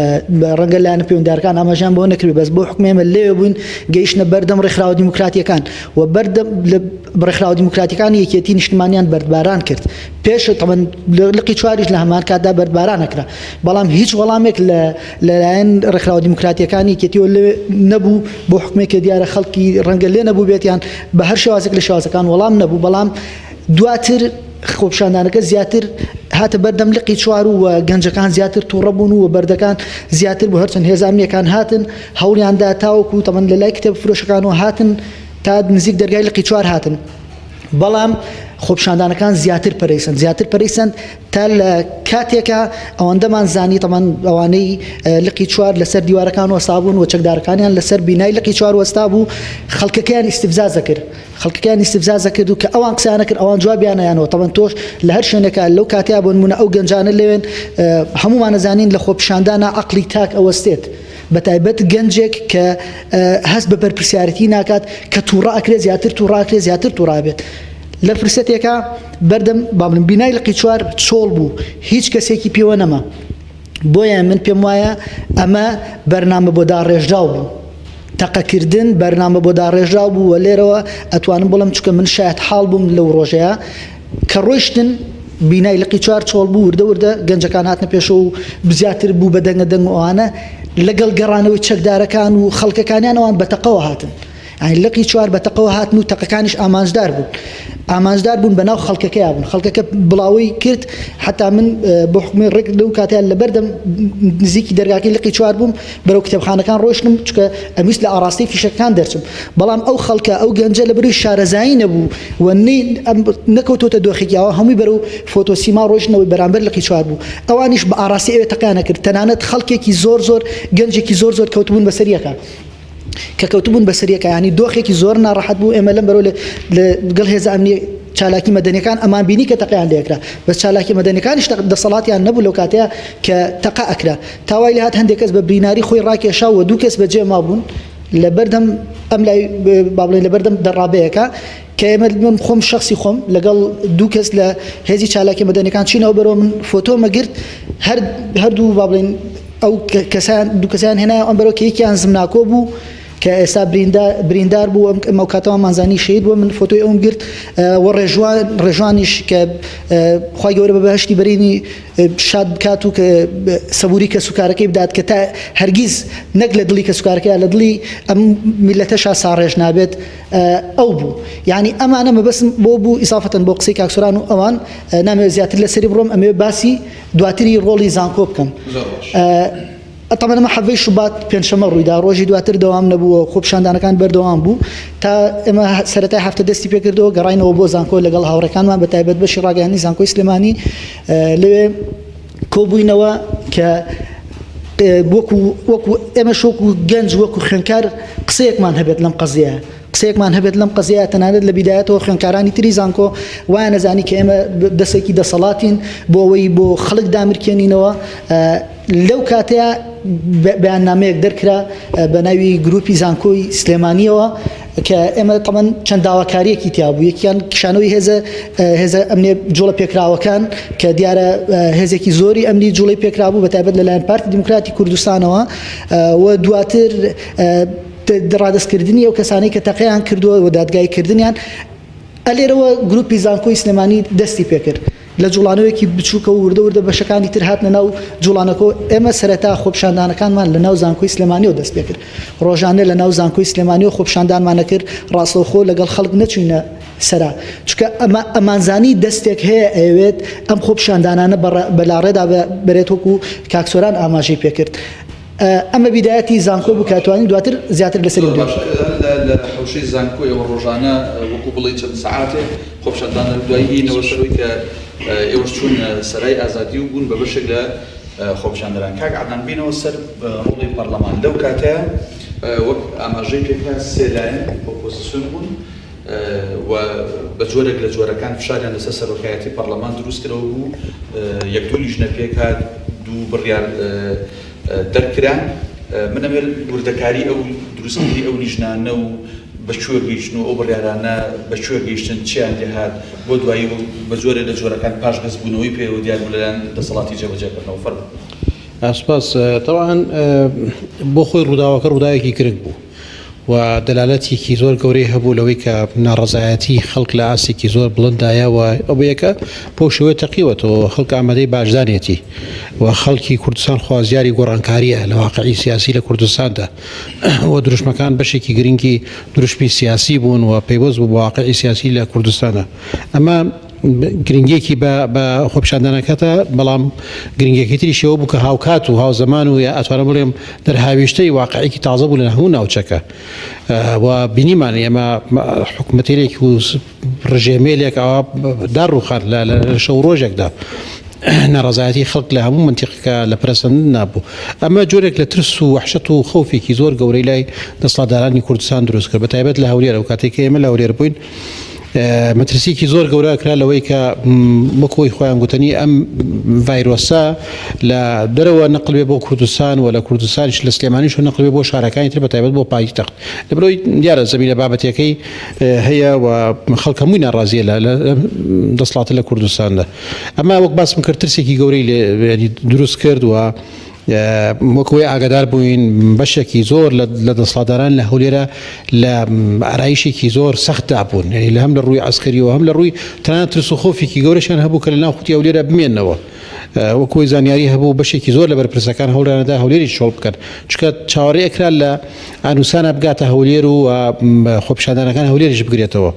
ڕەنگە لایەنە پەیوەندارەکان ئاماژیان بۆ نەکرێت بەس بۆ حکومی ئێمە لەوێ بووین گەیشتە بەردەم ڕێکخراوە دیموکراتیەکان و بەردەم لە ڕێکخراوە دیموکراتیەکان یەکێتی نیشتمانیان بەردباران کرد پێش تەمەن لقی چواریش لە هەمان کاتدا بەردباران ئەکرا بەڵام هیچ وەڵامێک لە لەلایەن ڕێکخراوە دیموکراتیەکانی یەکێتیەوە لەوێ نەبوو بۆ حکومێک کە دیارە خەڵکی ڕەنگە لێ نەبوو بێتیان بە هەر شێوازێک لە شێوازەکان وەڵام نەبوو بەڵام دواتر خۆپیشاندانەکە زیاتر هاتە بەردەم لقی چوار و گەنجەکان زیاتر تووڕە بوون و بەردەکان زیاتر بوو هەرچەند هێزە ئەمنیەکان هاتن هەوڵیاندا تاوەکو تەمەن لە لای کتێب فرۆشەکانەوە هاتن تا نزیک دەرگای لقی چوار هاتن بەڵام خۆپیشاندانەکان زیاتر پەرەیسەند زیاتر پەرەیسەند تا لە کاتێکا ئەوەندەمان زانی تەمان ئەوانەی لقی چوار لەسەر دیوارەکان وەستابوون و چەکدارەکانیان لەسەر بینای لقی چوار وەستا بوو خەڵکەکەیان ئیستفزاز دەکرد خەڵکەکەیان ئیستفزاز دەکرد و کە ئەوان قسەیان نەکرد ئەوان جوابیان نەیانەوە تەمان تۆش لە هەر شوێنێکا لەو کاتەیا بۆ نمونە ئەو گەنجانە لەوێن هەموومان ئەزانین لە خۆپیشاندانا عەقڵی تاک ئەوەستێت بەتایبەت گەنجێک کە هەست بە بەرپرسیارەتی ناکات کە تووڕە ئەکرێت زیاتر تووڕە ئەکرێت زیاتر تووڕە ئەبێت لە فرسەتێکا بەردەم با بڵێم بینای لقی چوار چۆڵ بوو هیچ کەسێکی پێوە نەما بۆیە من پێم وایە ئەمە بەرنامە بۆ داڕێژراو بوو تەقەکردن بەرنامە بۆ داڕێژراو بوو و لێرەوە ئەتوانم بڵێم چونکە من شایەت حاڵ بووم لەو ڕۆژەیە کە ڕۆیشتن بینای لقی چوار چۆڵ بوو وردە وردە گەنجەکان هاتنە پێشەوە و زیاتر بوو بە دەنگە دەنگ و ئەوانە لەگەڵ گەڕانەوەی چەکدارەکان و خەڵکەکانیان ئەوان بە تەقەوە هاتن یانی لقی چوار بە تەقەوە هاتن و تەقەکانیش ئامانجدار بوون ئامانجدار بوون بە ناو خەڵکەکەیا بوون خەڵکەکە بڵاوەی کرد حتا من بۆ حکومی ڕێک لەو کاتیان لە بەردەم نزیکی دەرگاکەی لقی چوار بووم بەرەو کتێبخانەکان ڕۆیشتم چونکە ئەمویست لە ئاڕاستەی فیشەکەکان دەرچم بەڵام ئەو خەڵکە ئەو گەنجە لە بەروی شارەزایی نەبوو و نەکەوتۆتە دۆخێکی ئاوا هەمووی بەرەو فۆتۆسیما ڕۆیشتنەوەی بەرامبەر لقی چوار بوو ئەوانیش بە ئاڕاستەی ئەوێ تەقەیان ئەکرد تەنانەت خەڵکێکی زۆر زۆر گەنجێکی زۆر زۆر کەوتبوون بەسەر یەکا کە کەوتبوون بەسەر یەکا یانی دۆخێکی زۆر ناڕەحەت بوو ئێمە لەم بەرەو لەگەڵ هێزە ئەمنی چالاکی مەدەنیەکان ئەمان بینی کە تەقیان لێکرا بەس چالاکی مەدەنیەکانیش دەسەڵاتیان نەبوو لەو کاتەیە کە تەقە ئەکرا تا وای لێهات هەندێک کەس بە بریناری خۆی ڕاکێشا و دوو کەس بەجێ مابوون لە بەردەم ئەم لای با بڵێین لە بەردەم دەڕابەیەکە کە ئێمە من خۆم شخصی خۆم لەگەڵ دوو کەس لە هێزی چالاکی مەدەنیەکان چینەوە بەرەوە من فۆتۆمە گرت هەر هەردوو با بڵێین ئەو کەسان دوو کەسیان هێنایە ئەم بەرەوە کە یەکیان زمناکۆ بوو کە ئێستا بریندار بوو ئەم ئەو کاتەوە مانزانی شەهید بوو من فۆتۆی ئەوم گرت و ڕێژوان ڕێژوانیش کە خوای گەورە بە بەهەشتی بەرینی شاد بکات و کە سەبوری کەسوکارەکەی بدات کە تا هەرگیز نەک لە دڵی کەسوکارەکەی لە دڵی ئەم میلەتەشا ساڕێژ نابێت ئەو بوو یعنی ئەمانە مەبەستم بۆ بوو ئیسافەتەن بۆ قسەی کاک سۆران و ئەوان نامەوێت زیاتر لەسەری بڕۆم ئەمەوێت باسی دواتری ڕۆڵی زانکۆ بکەم. تەبعەن ئەمە حەڤەی شوبات پێنجشەممە ڕوویدا، ڕۆژی دواتر دەوام نەبوو و خۆپیشاندانەکان بەردەوام بوو تا ئێمە سەرەتای هەفتە دەستی پێکردەوە گەڕاینەوە بۆ زانکۆ لەگەڵ هاوڕێکانمان بە تایبەت بەشی ڕاگەیاندنی زانکۆی سلێمانی لەوێ کۆبووینەوە کە وەکو وەکو ئێمەش وەکو گەنج وەکو خوێندکار قسەیەکمان هەبێت لەم قەزیە قسەیەکمان هەبێت لەم قەزیە تەنانەت لە بیدایەتەوە خوێندکارانی تری زانکۆ وایان ئەزانی کە ئێمە دەسێکی دەسەڵاتین بۆ ئەوەی بۆ خەڵک دامرکێنینەوە لەو کاتەیە بەیاننامەیەک دەرکرا بە ناوی گروپی زانکۆی سلێمانیەوە کە ئێمە تەمەن چەند داواکاریەکی تیا بوو یەکیان کشانەوەی هێزە هێزە ئەمنیە جوڵە پێکراوەکان کە دیارە هێزێکی زۆری ئەمنی جوڵەی پێکرابوو بە تایبەت لەلایەن پارتی دیموکراتی کوردستانەوە و دواتر ڕادەستکردنی ئەو کەسانەی کە تەقەیان کردووە و دادگاییکردنیان، ئەلێرەوە گروپی زانکۆی سلێمانی دەستی پێکرد لە جوڵانەوەیەکی بچووکەوە وردە وردە بەشەکانی تر هاتنە ناو جوڵانەکەوە، ئێمە سەرەتا خۆپیشاندانەکانمان لە ناو زانکۆی سلێمانیەوە دەست پێکرد، ڕۆژانە لە ناو زانکۆی سلێمانیەوە خۆپیشاندانمان ئەکرد، ڕاستەوخۆ لەگەڵ خەڵک نەچووینە سەرا، چونکە ئەمە ئەمانزانی دەستێک هەیە ئەیەوێت ئەم خۆپیشاندانانە بە لاڕێدا بەرێت وەکو کاک سۆران ئاماژەی پێکرد. ئەمە بیدایەتی زانکۆ بوو کە توانیم دواتر زیاتر لەسەری بدوێین. زۆر باشە لە حەوشەی زانکۆ ئێوە ڕۆژانە وەکو بڵێی چەند سەعاتێک خۆپیشاندان دەکەن دوایی یینەوە سەر ئەوەی کە ئێوەش چوون سەرای ئازادی و بوون بە بەشێک لە خۆپیشاندەران. کاک عەدنان بینەوە سەر ڕۆڵی پەڕلەمان لەو کاتەیە. وەک ئاماژەی پێکرا سێ لایەن ئۆپۆزسیۆن بوون و بە جۆرێک لە جۆرەکان فشاریان لەسەر سەرۆکایەتی پەڕلەمان دروست کرەوە بوو، یەک دوو لیژنە پێکهات، دوو بڕیار دەرکران. من ئەمەوێت وردەکاری ئەو دروستکردنی ئەو لیژنانە و بە کوێ گەیشتن و ئەو بڕیارانە بە کوێ گەیشتن، چیان لێهات بۆ دوایی و بە جۆرێک لە جۆرەکان پاشگەزبوونەوەی پێوە دیار بوو لەلایەن دەسەڵاتی جێبەجێکردنەوە. فەرموو. سوپاس. تەبعەن بۆ خۆی ڕووداوەکە ڕووداوێکی گرنگ بوو و دەلالەتێکی زۆر گەورەی هەبوو لەوەی کە ناڕەزایەتی خەڵک لە ئاستێکی زۆر بڵندایە و ئەوەیەکە بەو شێوەیە تەقیوەتەوە خەڵک ئامادەی باجدانێتی و خەڵکی کوردستان خوازیاری گۆڕانکارییە لە واقعی سیاسی لە کوردستاندا و دروشمەکان بەشێکی گرنگی دروشمی سیاسی بوون و پەیوەست بوو بە واقعی سیاسی لە کوردستانە ئەمە گرنگیەکی بە بە خۆپیشاندانەکەتە بەڵام گرنگیەکەی تریش ئەوە بوو کە هاوکات و هاوزەمان و یا ئەتوانم بڵێم دەرهاویشتەی واقعێکی تازە بوو لە هەموو ناوچەکە و بینیمان ئێمە حکومەتێک و ڕژێمێلێک ئەوە داڕوخان لە شەو ڕۆژێکدا ناڕەزایەتی خەڵک لە هەموو منتیقەکە لە پەرەسەندن نابوو ئەمە جۆرێک لە ترس و وەحشەت و خەوفێکی زۆر گەورەی لای دەسەڵاتدارانی کوردستان دروست کرد بە تایبەت لە هەولێر ئەو کاتێک کە ئێمە لە هەولێر بووین مەترسیەکی زۆر گەورە کرا لەوەی کە وەک خۆی خۆیان گوتنی ئەم ڤایرۆسە لە دەرەوە نەقل بێ بۆ کوردستان و لە کوردستانیش لە سلێمانیش و نەقل بێ بۆ شارەکانی تر بە تایبەت بۆ پایتەخت لەبەرئەوەی دیارە زەمینە بابەتیەکەی هەیە و خەڵک هەمووی ناڕازیە لە دەسەڵاتە لە کوردستاندا ئەمە وەک باسم کرد ترسێکی گەورەی لێ دروست کرد و وەک ئەوەی ئاگادار بووین بەشێکی زۆر لە دەسەڵاتداران لە هەولێرە لە ئارایشێکی زۆر سەختدا بوون یعنی لە هەم لە ڕووی عسکەریەوە هەم لە ڕووی تەنانەت ترس و خۆفێکی گەورەشیان هەبوو کە لە ناو خودی هەولێرە بمێنەوە وەک ئەوەی زانیاری هەبوو بەشێکی زۆر لە بەرپرسەکان هەوڵیاندا هەولێری چۆڵ بکەن چونکە چاوەڕێ ئەکرا لە ئانوسانە بگاتە هەولێر و خۆپیشاندانەکان هەولێریش بگرێتەوە.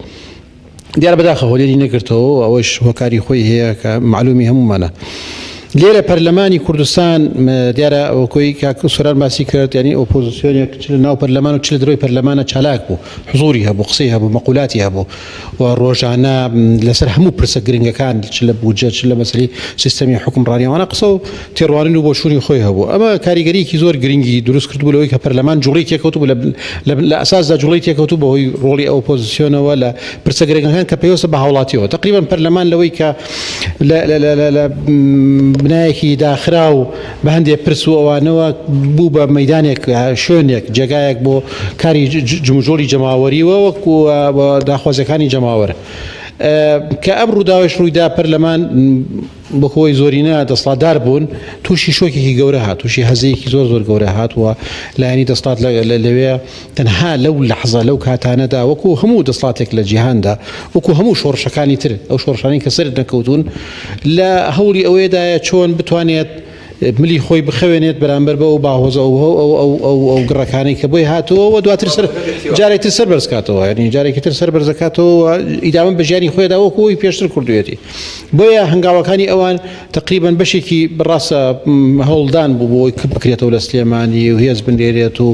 دیارە بەداخەوە هەولێری نەگرتەوە و ئەوەش هۆکاری خۆی هەیە کە معلومی هەموومانە. لێرە پەرلەمانی کوردستان دیارە وەکۆی کاک سۆران باسی کرد یعنی ئۆپۆزیسیۆنێک چ لە ناو پەرلەمان و چ لە درۆی پەرلەمانە چالاک بوو حزوری هەبوو قسەی هەبوو مەقولاتی هەبوو و ڕۆژانە لەسەر هەموو پرسە گرنگەکان چ لە بودجە چ لە مەسەلەی سیستەمی حوکمڕانی ئەوانە قسە و تێڕوانین و بۆچوونی خۆی هەبوو ئەمە کاریگەریەکی زۆر گرنگی دروست کردبوو لەوەی کە پەرلەمان جوڵەی تێکەوتبوو لە ئەساسدا جوڵەی تێکەوتبوو بەهۆی ڕۆڵی ئۆپۆزیسیۆنەوە لە پرسە گرنگەکان کە پەیوەستە بە هاوڵاتیەوە تقریبا پەرلەمان لەوەی کە لە بنایەکی داخراو بە هەندێک پرس و ئەوانەوە بوو بە مەدانێک شوێنێک جێگایەک بۆ کاری جموجۆڵی جەماوەریوە وەکو داخوازەکانی جەماوەر کە ئەم ڕووداوەش ڕوویدا پەرلەمان بەهۆی زۆرینە دەسڵاتدار بوون تووشی شۆکێکی گەورە هات تووشی هەزەیەکی زۆر زۆر گەورە هات و لایەنی دەسڵات لەوێ تەنها لەو لەحزە لەو کاتانەدا وەکو هەموو دەسڵاتێک لە جیهاندا وەکو هەموو شۆڕشەکانی تر ئەو شۆڕشانەی کە سەر نەکەوتون لە هەوڵی ئەوەیەدایە چۆن بتوانێت ملی خۆی بخەوێنێت بەرامبەر بە ئەو باهۆزە ئەو ئەو ئەو ئەو ئەو گڕەکانەی کە بۆی هاتووە و دواتر سەر جارێک تر سەر بەرزکاتەوە یعنی جارێکی تر سەر بەرزەکاتەوە و ئیدامە بە ژیانی خۆیدا وەکو ئەوی پێشتر کردوێتی بۆیە هەنگاوەکانی ئەوان تقریبا بەشێکی ڕاستە هەوڵدان بوو بۆی کپ بکرێتەوە لە سلێمانی و هێز بنێرێت و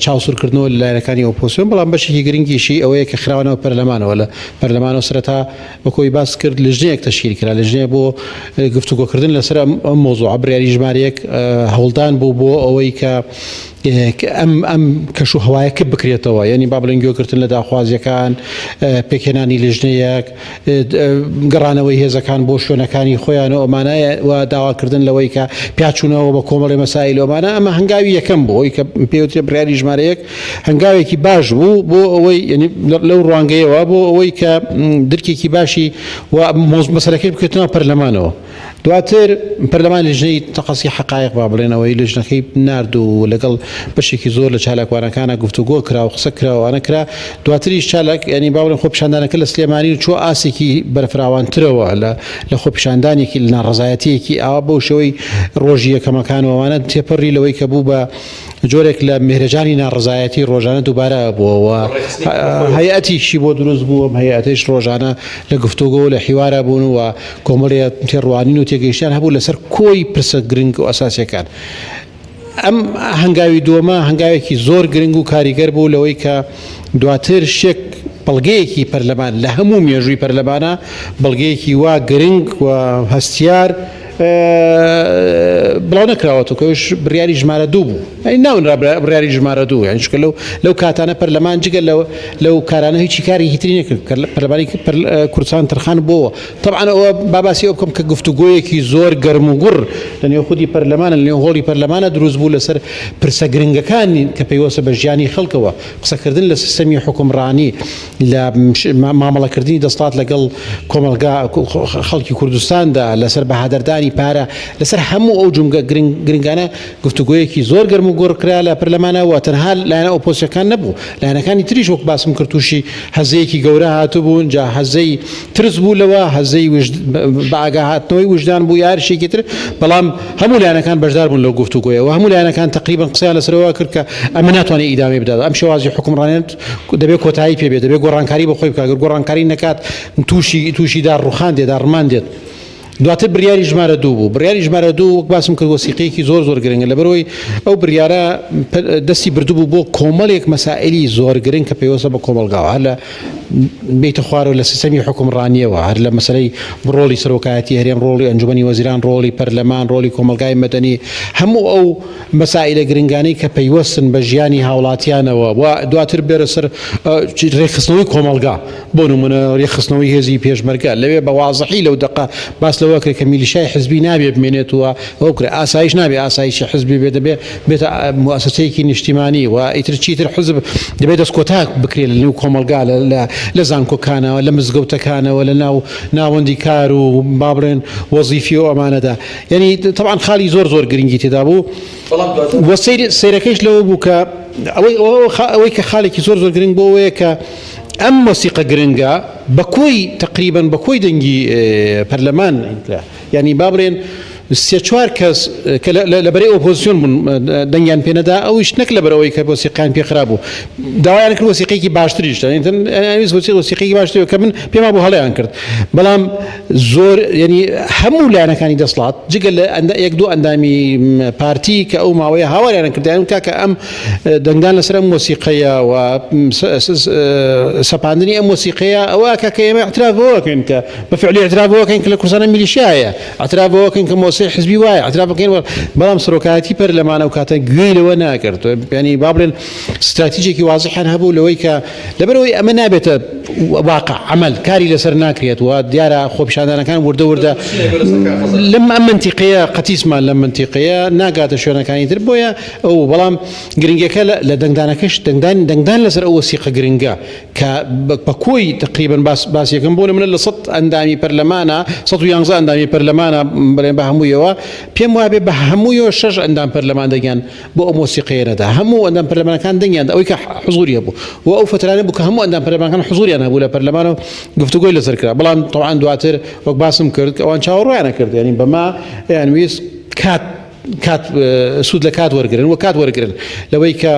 چاوسورکردنەوە لە لایەنەکانی ئۆپۆزیسیۆن بەڵام بەشێکی گرنگیشی ئەوەیە کە خراوانەوە پەرلەمانەوە لە پەرلەمانەوە سەرەتا وەکۆی باس کرد لژنەیەک تەشکیل کرا لژنەیە بۆ گفتوگۆکردن لەسەر ئەم مۆزوعە بڕیاری ژمارەیەک هەوڵدان بوو بۆ ئەوەی کە ئەم ئەم کەش و هەوایە کپ بکرێتەوە یعنی با بڵێن گوێگرتن لە داخوازیەکان پێکهێنانی لیژنەیەک گەڕانەوەی هێزەکان بۆ شوێنەکانی خۆیان و ئەمانە و داواکردن لەوەی کە پیاچوونەوە بە کۆمەڵی مەسایل ئەمانە ئەمە هەنگاوی یەکەم بوو ئەوی کە پێوترێ بڕیاری ژمارەیەک هەنگاوێکی باش بوو بۆ ئەوەی لەو ڕوانگەیەوە بۆ ئەوەی کە درکێکی باشی و مەسەلەکەی بکرێتە ناو پەرلەمانەوە. دواتر پەرلەمان لیژنەی تەقەسی حەقایق با بڵێنەوەی لیژنەکەی نارد و لەگەڵ بەشێکی زۆر لە چالاکوانەکانە گفتوگۆ کرا و قسە کرا و ئەوانە کرا دواتریش چالاک یعنی با بڵێن خۆپیشاندانەکە لە سلێمانی و چووە ئاستێکی بەرفراوانترەوە لە لە خۆپیشاندانێکی لە ناڕەزایەتییەکی ئاوا بەو شێوەی ڕۆژی یەکەمەکان و ئەوانە تێپەڕی لەوەی کە بوو بە جۆرێک لە مێهرەجانی ناڕەزایەتی ڕۆژانە دووبارە بووەوە، هەیئەتیشی بۆ دروست بوو، ئەم هەیئەتەیش ڕۆژانە لە گفتوگۆ و لە حیوارا بوون و کۆمەڵێ تێڕوانین و تێگەیشتیان هەبوو لەسەر کۆی پرسە گرنگ و ئەساسیەکان. ئەم هەنگاوی دووەمە هەنگاوێکی زۆر گرنگ و کاریگەر بوو لەوەی کە دواتر شێک بەڵگەیەکی پەرلەمان لە هەموو مێژووی پەرلەمانە بەڵگەیەکی وا گرنگ و هەستیار بڵاو نەکراوەتەوە کە ئەویش بڕیاری ژمارە دوو بوو یانی ناونرا بڕیاری ژمارە دوو یانی چونکە لەو لەو کاتانە پەرلەمان جگە لەو لەو کارانە هیچی کارێکی تری نەکرد کە پەرلەمانی کوردستان تەرخان بۆوە تەبعەن ئەوە با باسی ئەو بکەم کە گفتوگۆیەکی زۆر گەرم و گوڕ لە نێو خودی پەرلەمانە لە نێو هۆڵی پەرلەمانە دروست بوو لەسەر پرسە گرنگەکان کە پەیوەستە بە ژیانی خەڵکەوە قسەکردن لە سیستەمی حوکمڕانی لە مامەڵەکردنی دەسەڵات لەگەڵ کۆمەڵگا خەڵکی کوردستاندا لەسەر بەهادەردانی پارە لەسەر هەموو ئەو جومگە گرنگانە گفتوگۆیەکی زۆر گەرم و گوڕ کرا لە پەرلەمانە و تەنها لایەنە ئۆپۆزسیۆنەکان نەبوو لایەنەکانی تریش وەک باسم کرد تووشی هەزەیەکی گەورە هاتبوون جا هەزەی ترس بوو لەوە هەزەی بە ئاگاهاتنەوەی وژدان بوو یا هەر شتێکی تر بەڵام هەموو لایەنەکان بەشدار بوون لەو گفتوگۆیە و هەموو لایەنەکان تەقریبەن قسەیان لەسەرەوە کرد کە ئەمە ناتوانێت ئیدامەی بدات ئەم شێوازی حوکمڕانیە دەبێت کۆتایی پێ بێت دەبێت گۆڕانکاری بە خۆی بکات گەر گۆڕانکاری نەکات تووشی تووشی داڕوخان دێت داڕمان دێت. دواتر بڕیاری ژمارە دوو بوو. بڕیاری ژمارە دوو وەک باسم کرد وەسیقەیەکی زۆر زۆر گرنگە لەبەرئەوەی ئەو بڕیارە دەستی بردبوو بۆ کۆمەڵێک مەسائلی زۆر گرنگ کە پەیوەستە بە کۆمەڵگاوە هەر لە بێیتە خوارەوە لە سیستەمی حوکمڕانیەوە هەر لە مەسەلەی ڕۆڵی سەرۆکایەتی هەرێم ڕۆڵی ئەنجومەنی وەزیران ڕۆڵی پەرلەمان ڕۆڵی کۆمەڵگای مەدەنی هەموو ئەو مەسائلە گرنگانەی کە پەیوەستن بە ژیانی هاوڵاتیانەوە و دواتر بێرە سەر رێکخستنەوەی کۆمەڵگا بۆ نمونە رێکخستنەوەی هێزی پێشمەرگە لەوێ بە وازحی لەو دەقە باس لەوە کرێت کە میلیشای حزبی نابێ بمێنێت و ئەو کرێ ئاسایش نابێ ئاسایشی حزبی بێ دەبێ بێتە موسسەیەکی نیشتیمانی و ئیتر چیتر حزب دەبێت دەستکۆتاک بکرێت لە نێو کۆمەڵگا لە زانکۆکانەوە لە مزگەوتەکانەوە لە ناو ناوەندی کار و با بڵێن وەزیفی و ئەمانەدا یعنی تەبعەن خالی زۆر زۆر گرنگی تێدا بوو وە سەیرەکەیش لەوە بوو کە ئەوەی ئەوەی کە خاڵێکی زۆر زۆر گرنگ بۆ ئەوەیە کە ئەم مۆسیقە گرنگە بە کۆی تقریبن بە کۆی دەنگی پەرلەمان ینی با بڵێن سێ چوار کەس کە لە بەرەی ئۆپۆزیسیۆن بوون دەنگیان پێ نەدا ئەویش نەک لەبەرئەوەی کە وەسیقەیان پێ خراپ بوو داوایان کرد وەسیقەیەکی باشتریش وەسیقەیەکی باشتر کە من پێم وابوو هەڵەیان کرد بەڵام زۆر یعنی هەموو لایەنەکانی دەسڵات جگە لە یەک دوو ئەندامی پارتی کە ئەو ماوەیە هاواریان کردیان کاکە ئەم دەنگدان لەسەر ئەم مۆسیقەیە و سەپاندنی ئەم مۆسیقەیە ئەوە کاکە ئێمە اعتراف بەوە کەین کە بە فعلی اعتراف بەوە کەین کە لە کوردستان میلیشیا هەیە اعتراف بەوە کەین کە مۆسیقەی حزبی وایە اعتراف بکەین بەڵام سەرۆکایەتی پەرلەمان ئەو کاتە گوێی لەوە ناکرد یعنی با بڵێن ستراتیجێکی وازحیان هەبوو لەوەی کە لەبەرئەوەی ئەمە نابێتە واقع عەمەل کاری لەسەر ناکرێت و دیارە خۆپیشاندانەکان وردە وردە لەم ئەم مەنتیقەیە قەتیسمان لەم مەنتیقەیە ناگاتە شوێنەکانی تر بۆیە ئەو بەڵام گرنگەکە لە دەنگدانەکەش دەنگدان دەنگدان لەسەر ئەو وەسیقە گرنگە کە بە کۆی تقریبا باس باسیەکەم بۆ منە لە 100 ئەندامی پەرلەمانە 111 ئەندامی پەرلەمانە بڵێن بە هەموویەوە پێم وابێ بە هەموویەوە شەش ئەندام پەرلەمان دەگەن بۆ ئەو مۆسیقەیە نەدا هەموو ئەندام پەرلەمانەکان دەنگیان دا ئەوەی کە حزوری هەبوو و ئەو فترانە بوو کە هەموو ئەندام پەرلەمانەکان حزوریان هەبوو لە پەرلەمان و گفتوگۆی لەسەر کرا بەڵام تەوان دواتر وەک باسم کرد ئەوان چاوەڕوانە کرد یعنی بەما یان ویست کات کات سوود لە کات وەرگن و کات وەرگن لەوەی کە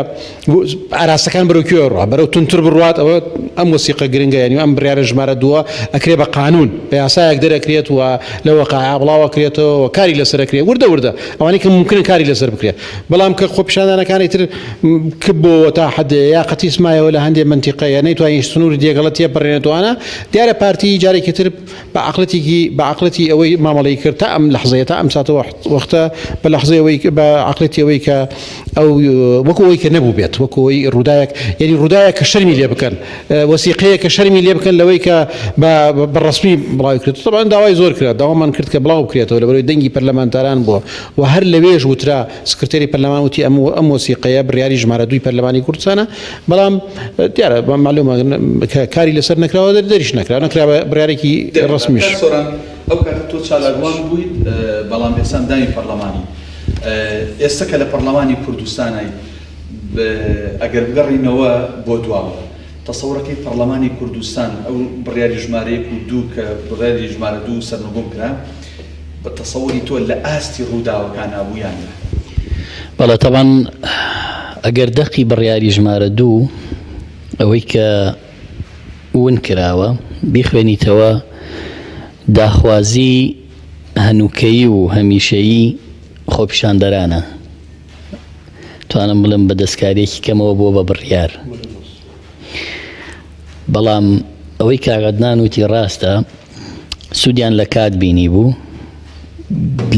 ئاراستەکان بەرەو کوێ ڕوا بەرەو تونتر بڕوات ئەوە ئەم وەسیقە گرنگە یعنی ئەم بڕیارە ژمارە دووە ئەکرێ بە قانون بە یاسایەک دەرەکرێت و لە وەقاع بڵاوەکرێتەوە و کاری لەسەر ئەکرێ وردە وردە ئەوانەی کە ممکنە کاری لەسەر بکرێت بەڵام کە خۆپیشاندانەکانی تر کپ بۆوە تا حدێ یا قەتیس مایەوە لە هەندێ مەنتیقە یا نەیتوانی سنووری دێگەڵە تێپەڕێنێتوانە دیارە پارتی جارێکی تر بە عەقڵەتێکی بە عەقڵەتی ئەوەی مامەڵەی کرد تا ئەم لەحزەیە تا ئەم ساتە وەختە بە لەحزەی ئەوەی بە عەقڵەتی ئەوەی کە ئەو وەکو ئەوەی کە نەبوو بێت وەکو ئەوەی ڕووداوێک یعنی ڕووداوێک کە شەرمی لێ بکەن وەسیقەیە کە شەرمی لێ بکەن لەوەی کە بە بە ڕەسمی بڵاوی کرێت طبعا داوای زۆر کرا داوامان کرد کە بڵاو بکرێتەوە لەبەرەوەی دەنگی پەرلەمانتاران بووە و هەر لەوێش وترا سکرتێری پەرلەمان وتی ئەم ئەم وەسیقەیە بڕیاری ژمارە دووی پەرلەمانی کوردستانە بەڵام دیارە مەعلومە کە کاری لەسەر نەکراوە دەریش نەکرا نەکرا بە بڕیارێکی ڕەسمیش. کاک سۆران ئەو کاتە تۆ چالاکوان بوویت بەڵام ئێستا ئەندامی پەرلەمانی ئێستا کە لە پەرلەمانی کوردستانای ئەگەر بگەڕینەوە بۆ دواوە تەسەورەکەی پەرلەمانی کوردستان ئەو بڕیاری ژمارە یەک و دوو کە بڕیاری ژمارە دوو سەرنگوم کرا بە تەسەوری تۆ لە ئاستی ڕووداوەکانا بوو یان نا؟ بەڵێ تەبعەن ئەگەر دەقی بڕیاری ژمارە دوو ئەوەی کە ون کراوە بیخوێنیتەوە داخوازی هەنووکەیی و هەمیشەیی خۆپیشاندەرانە توانم بڵێم بە دەستکاریەکی کەمەوە بووە بە بڕیار بەڵام ئەوەی کاک عەدنان وتی ڕاستە سوودیان لە کات بینی بوو.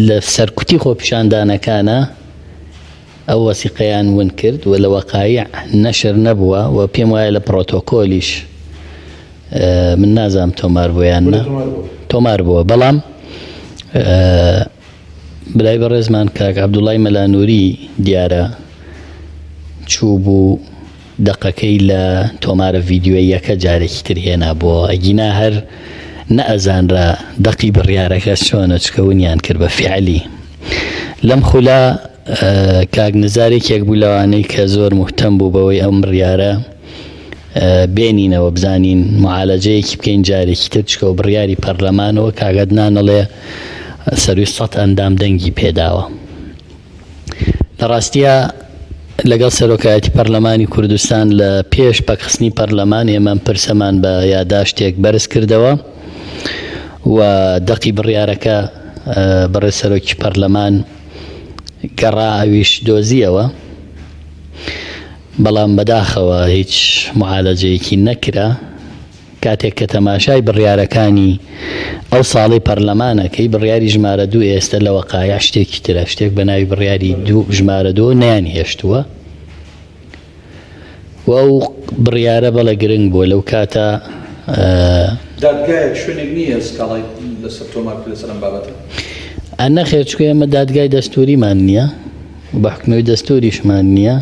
لە سەرکوتی خۆپیشاندانەکانا ئەو وەسیقەیان ون کرد و لە وەقایع نەشر نەبووە و پێم وایە لە پڕۆتۆکۆلیش من نازانم تۆمار بووە یان نا تۆمار بووە بەڵام برای بەڕێزمان کاک عەبدوڵای مەلا نوری دیارە چوو بوو دەقەکەی لە تۆمارە ڤیدیۆییەکە جارێکی تر هێنابۆوە ئەگینا هەر نەئەزانرا دەقی بڕیارەکە چۆنە چکە ونیان کرد بە فیعلی لەم خولە کاک نزار یەکێک بوو لەوانەی کە زۆر موهتەم بوو بەوەی ئەم بڕیارە بێنینەوە بزانین معالەجەیەکی بکەین جارێکی تر چکەوە بڕیاری پەرلەمانەوە کاک عەدنان ئەڵێ سەروی سەد ئەندام دەنگی پێداوە لە ڕاستیا لەگەڵ سەرۆکایەتی پەرلەمانی کوردستان لە پێش پەکخستنی پەرلەمان ئێمە ئەم پرسەمان بە یاداشتێک بەرز کردەوە و دەقی بڕیارەکە بەڕێز سەرۆکی پەرلەمان گەڕا ئەویش دۆزیەوە بەڵام بەداخەوە هیچ معالەجەیەکی نەکرا. کاتێک کە تەماشای بڕیارەکانی ئەو ساڵەی پەرلەمان ئەکەی، بڕیاری ژمارە دوو ئێستە لە وەقایع شتێکی ترە، شتێک بە ناوی بڕیاری دوو ژمارە دوو نەیانهێشتووە و ئەو بڕیارە بەڵێ گرنگ بووە لەو کاتە. دادگایەک شوێنێک نییە سکاڵای لەسەر تۆمار بکرێت لەسەر ئەم بابەتە؟ نەخێر چونکە ئێمە دادگای دەستووریمان نییە و بە حوکمەوەی دەستووریشمان نییە.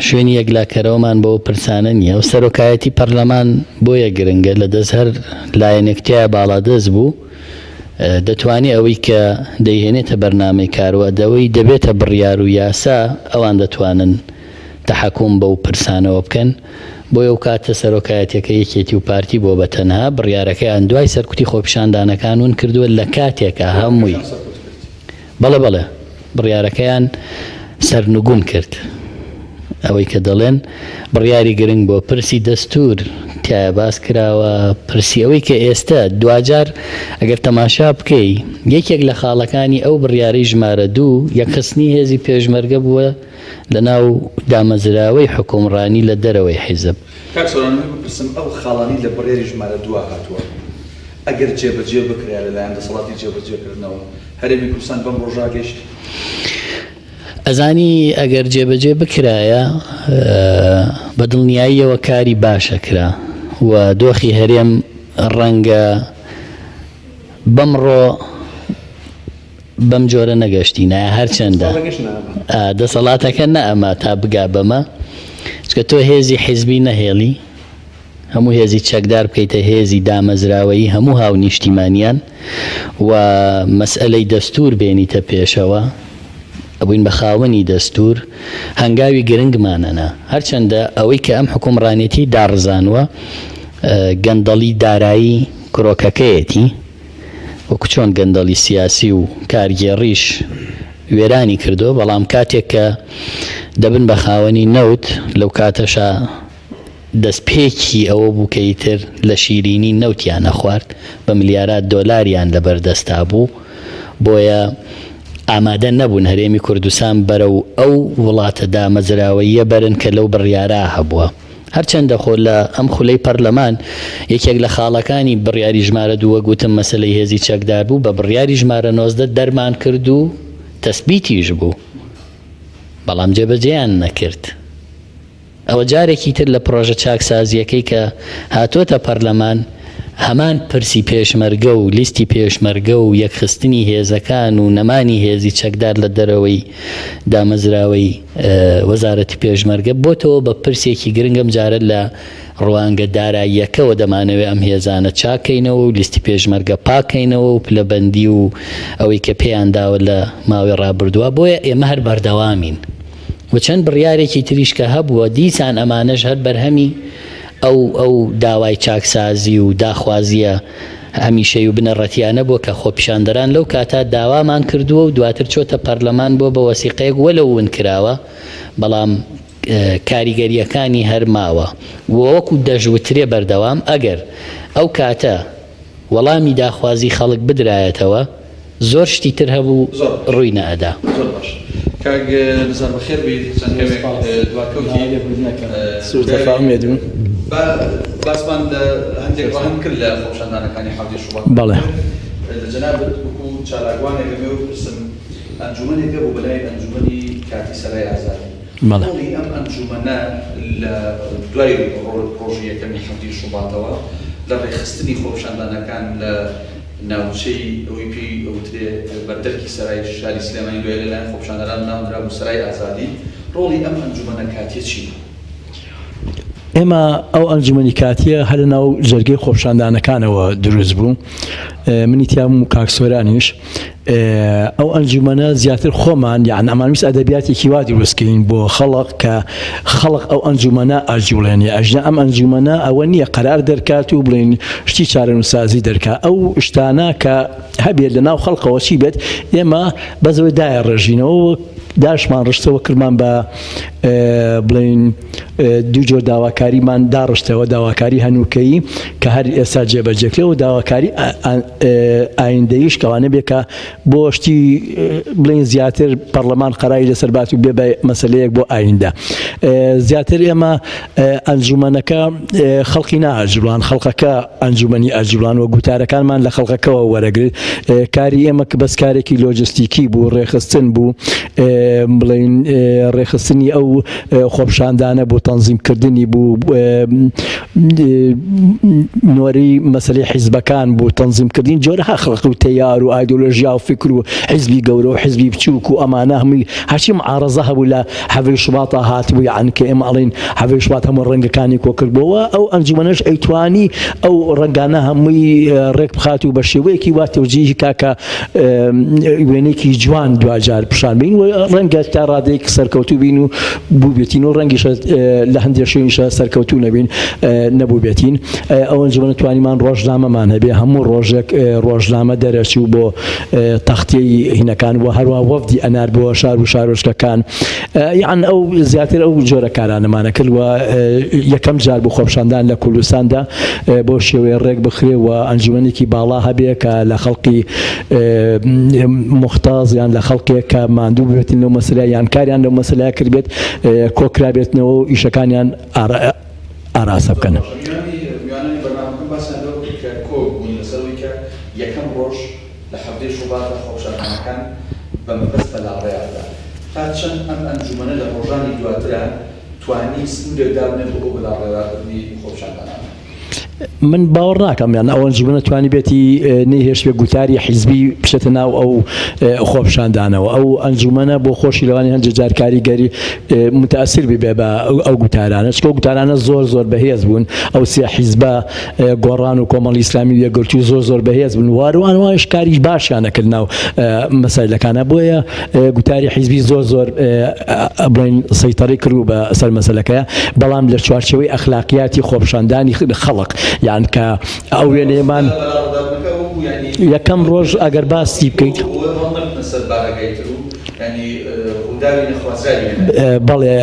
شوێنی یەکلاکەرەوەمان بۆ ئەو پرسانە نییە و سەرۆکایەتی پەرلەمان بۆیە گرنگە لە دەست هەر لایەنێک تیایا باڵادەست بوو دەتوانێ ئەوەی کە دەیهێنێتە بەرنامەی کار و ئەوەی دەبێتە بڕیار و یاسا ئەوان دەتوانن تەحەکوم بەو پرسانەوە بکەن بۆیە ئەو کاتە سەرۆکایەتیەکە یەکێتی و پارتی بووە بە تەنها بڕیارەکەیان دوای سەرکوتی خۆپیشاندانەکان ون کردووە لە کاتێکا هەمووی بەڵێ بەڵێ بڕیارەکەیان سەرنگوم کرد. ئەوەی کە دەڵێن بڕیاری گرنگ بۆ پرسی دەستور تیایا باس کراوە، پرسی ئەوەی کە ئێستە دواجار ئەگەر تەماشا بکەی یەکێک لە خاڵەکانی ئەو بڕیارەی ژمارە دوو یەکخستنی هێزی پێشمەرگە بووە لەناو دامەزراوەی حوکمڕانی لە دەرەوەی حیزب. کاک سۆران من بپرسم ئەو خاڵانەی لە بڕیاری ژمارە دووا هاتووە ئەگەر جێبەجێ بکرایە لەلایەن دەسەڵاتی جێبەجێکردنەوە هەرێمی کوردستان بەم ڕۆژە گەیشت؟ ئەزانی ئەگەر جێبەجێ بکرایە بە دڵنیاییەوە کاری باش ئەکرا و دۆخی هەرێم ڕەنگە بەمڕۆ بەم جۆرە نەگەشتینایە هەرچەندە دەسەڵاتەکە نەئەما تا بگا بەمە چکە تۆ هێزی حیزبی نەهێڵی هەموو هێزی چەکدار بکەیتە هێزی دامەزراوەیی هەموو هاونیشتیمانیان و مەسئەلەی دەستوور بێنیتە پێشەوە، ئەبووین بە خاوەنی دەستوور، هەنگاوی گرنگمان ئەنا. هەرچەندە ئەوەی کە ئەم حوکمڕانێتیەی داڕزانوە گەندەڵی دارایی کرۆکەکەیەتی، وەکو چۆن گەندەڵی سیاسی و کارگێڕیش وێرانی کردووە، بەڵام کاتێک کە دەبن بە خاوەنی نەوت لەو کاتەشا دەستپێکی ئەوە بوو کە ئیتر لە شیرینی نەوتیان ئەخوارد، بە ملیارات دۆلاریان لەبەر دەستا بوو، بۆیە ئامادە نەبوون هەرێمی کوردستان بەرەو ئەو وڵاتە دامەزراوەییە بەرن کە لەو بڕیارا هەبووە. هەرچەندە خۆ لە ئەم خولەی پەرلەمان یەکێک لە خاڵەکانی بڕیاری ژمارە دوو وەک وتم مەسەلەی هێزی چەکدار بوو، بە بڕیاری ژمارە 19 دەرمان کرد و تەسبیتیش بوو، بەڵام جێبەجێیان نەکرد. ئەوە جارێکی تر لە پڕۆژە چاکسازییەکەی کە هاتۆتە پەرلەمان هەمان پرسی پێشمەرگە و لیستی پێشمەرگە و یەکخستنی هێزەکان و نەمانی هێزی چەکدار لە دەرەوەی دامەزراوەی وەزارەتی پێشمەرگە بۆتەوە بە پرسێکی گرنگ ئەم جارە لە ڕوانگە داراییەکەوە دەمانەوێت ئەم هێزانە چاکەینەوە و لیستی پێشمەرگە پاکەینەوە و پلەبەندی و ئەوەی کە پێیان داوە لە ماوەی ڕابردووە بۆیە ئێمە هەر بەردەوامین. و چەند بڕیارێکی تریش کە هەبووە، دیسان ئەمانەش هەر بەرهەمی ئەو ئەو داوای چاکسازی و داخوازییە هەمیشەی و بنەڕەتییانە بووە کە خۆپیشاندەران لەو کاتە داوامان کردووە و دواتر چۆتە پەرلەمان بووە بە وەسیقەیەک وەلەو ون کراوە بەڵام کاریگەرییەکانی هەر ماوە و وەکو دەشوترێ بەردەوام ئەگەر ئەو کاتە وەڵامی داخوازی خەڵک بدرایەتەوە زۆر شتی تر هەبوو ڕووی نەئەدا. زۆر باش کاک نزار بەخێر بێیت چەند کەمێک دواکەوتی با باسمان لە هەندێک ڕەهەند کرد لە خۆپیشاندانەکانی حەوتی شوبات بەڵێ. لە جەنابت وەکو چالاکوانێک ئەمەوێ بپرسم، ئەنجومەنێک هەبوو بە ناوی ئەنجومەنی کاتی سەرای ئازادی، بەڵێ. ڕۆڵی ئەم ئەنجومەنە لە دوای ڕۆژی یەکەمی حەڤدەی شوباتەوە لە ڕێکخستنی خۆپیشاندانەکان لە ناوچەی ئەوەی پێی ئەوترێ بەردەرکی سەرای شاری سلێمانی دوای لەلایەن خۆپیشاندەران ناونرابوو سەرای ئازادی، ڕۆڵی ئەم ئەنجومەنە کاتیە چی بوو؟ ئێمە ئەو ئەنجومەنی کاتیە هەر لەناو جەرگەی خۆپیشاندانەکانەوە دروست بوو، منی تیابووم و کاک سۆرانیش. ئەو ئەنجومەنە زیاتر خۆمان یان ئەمانویست ئەدەبیاتێکی وا دروستکەین بۆ خەڵق کە خەڵق ئەو ئەنجومەنە ئەجوڵێنێ، ئەژنا ئەم ئەنجومەنە ئەوە نییە قەرار دەرکات و بڵێین شتی چارەنووسسازی دەرکا، ئەو شتانە کە هەبێت لەناو خەڵقەوە چی بێت ئێمە بەس ئەوەی دایەڕێژینەوە و داشمان ڕشتەوە کردمان بە بڵێین دوو جۆر داواکاریمان داڕشتەوە، داواکاری هەنووکەیی کە هەر ئێستا جێبەجێکرێ و داواکاری ئایندەیش کەوانە بێ کە بۆ شتی بڵێن زیاتر پەرلەمان قەراری لەسەر بات و بێ بە مەسلەیەک بۆ ئایندە. زیاتر ئێمە ئەنجومەنەکە خەڵکی نائەجوڵان، خەڵکەکە ئەنجومەنی ئەجوڵان و گوتارەکانمان لە خەڵکەکەوە وەرەگرت. کاری ئێمە کە بەس کارێکی لۆجستیکی بوو، ڕێکخستن بوو، بڵێین ڕێکخستنی ئەو خۆپیشاندانە بوو، تەنزیمکردنی بوو، نۆرەی مەسەلەی حیزبەکان بوو، تەنزیمکردنی جۆرەها خەڵک و تەیار و ئایدۆلۆژیا و فکر و حیزبی گەورە و حیزبی بچووک و ئەمانە هەمووی هەرچی معارەزە هەبوو لە حەڤەی شوباتا هاتبوو، یەعنی کە ئێمە ئەڵێین حەڤەی شوبات هەموو ڕەنگەکانی کۆکردبۆوە، ئەو ئەنجومەنەش ئەیتوانی ئەو ڕەنگانە هەمووی ڕێک بخات و بە شێوەیەکی وا تەوجیهی کا کە وێنەیەکی جوان دواجار پیشان بین و ڕەنگە تا ڕادەیەک سەرکەوتوو بین و بووبێتین و ڕەنگیشە لە هەندێک شوێنیشە سەرکەوتوو نەبین نەبووبێتین. ئەو ئەنجومەنە توانیمان ڕۆژنامەمان هەبێ، هەموو ڕۆژێک ڕۆژنامە دەرەچوو بۆ تەختیەی هینەکان و هەروە وەفدی ئەنار بۆ شار و شارۆچکەکان. یان ئەو زیاتر ئەو جۆرە کارانەمانە کرد و یەکەم جار بوو خۆپیشاندان لە کوردستاندا بەو شێوەیە ڕێک بخرێ و ئەنجومەنێکی باڵا هەبێ کە لە خەڵکی موختاز یان لە خەڵکێک کە ماندوو ببێتن لەو مەسەلە یان کاریان لەو مەسەلەیە کردبێت کۆکرابێتنەوە و ئیشەکانیان ئاراستە بکەن. میوانانی بەرنامەکەم باسیان لەوە کرد کە کۆک بوون لەسەر ئەوەی کە یەکەم ڕۆژ لە حەڤدەی شوباتدا خۆپیشاندانەکان بە مەبەست بە لاڕێیا برا. تا چەند ئەم ئەنجومەنە لە ڕۆژانی دواترا توانی سنوورێک دابنێت بۆ ئەو بەلاڕێرابردنی خۆپیشاندانانە؟ من باوەڕ ناکەم یان ئەو ئەنجومەنە توانیبێتی نەیهێشتبێ گوتاری حیزبی بچێتە ناو ئەو خۆپیشاندانەوە. ئەو ئەنجومەنە بۆ خۆشی لەوانەیە هەندێک جار کاریگەری متاثر ببێ بە ئەو گوتارانە، چونکە ئەو گوتارانە زۆر زۆر بەهێز بوون. ئەو سێ حیزبە گۆڕان و کۆمەڵی ئیسلامی و یەکگرتوو زۆر زۆر بەهێز بوون و هەروان وایش کاریش باشیان ئەکرد ناو مەسایلەکانە. بۆیە گوتاری حیزبی زۆر زۆر بڵێن سەیتەڕی کردبوو بە سەر مەسەلەکەیە، بەڵام لە چوارچێوەی ئەخلاقیاتی خۆپیشاندانی خەڵک یان کە ئەو وێنەیەمان یەکەم ڕۆژ ئەگەر باسی بکەیت. بەڵێ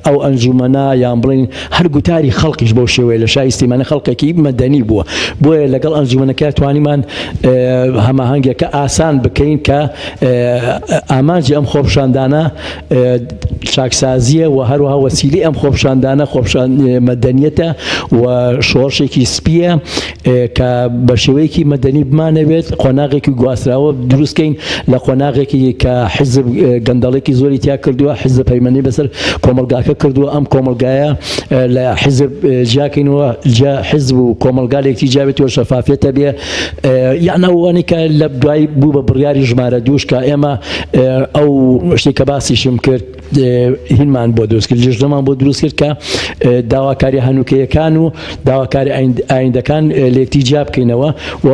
ئەو ئەنجومەنە یان بڵێین هەر گوتاری خەڵکیش بەو شێوەیە لە شاری سلێمانی خەڵکێکی مەدەنی بووە، بۆیە لەگەڵ ئەنجومەنەکە توانیمان هەماهەنگیەکە ئاسان بکەین کە ئامانجی ئەم خۆپیشاندانە چاکسازییە و هەروەها وەسیلەی ئەم خۆپیشاندانە خۆپیشان مەدەنیەتە و شۆڕشێکی سپییە کە بە شێوەیەکی مەدەنی بمانەوێت قۆناغێکی گواستراوە دروستکەین لە قۆناغێکی کە حیزب گەندەڵێکی زۆری تیا کردووە، حیزب هەیمەنەی بەسەر کۆمەڵگاکە کردووە، ئەم کۆمەڵگایە لە حیزب جیاکەینەوە، جیا حیزب و کۆمەڵگا لە یەکتری جیابێتەوە، شەفافیەت هەبێ. یان ئەوانەی کە لە دوای بوو بە بڕیاری ژمارە دووش کە ئێمە ئەو شتێک کە باسیشم کرد هینمان بۆ دروست کرد، لیژنەمان بۆ دروست کرد کە داواکاری هەنووکەیەکان و داواکاری ئایندەکان لێکتی جیا بکەینەوە و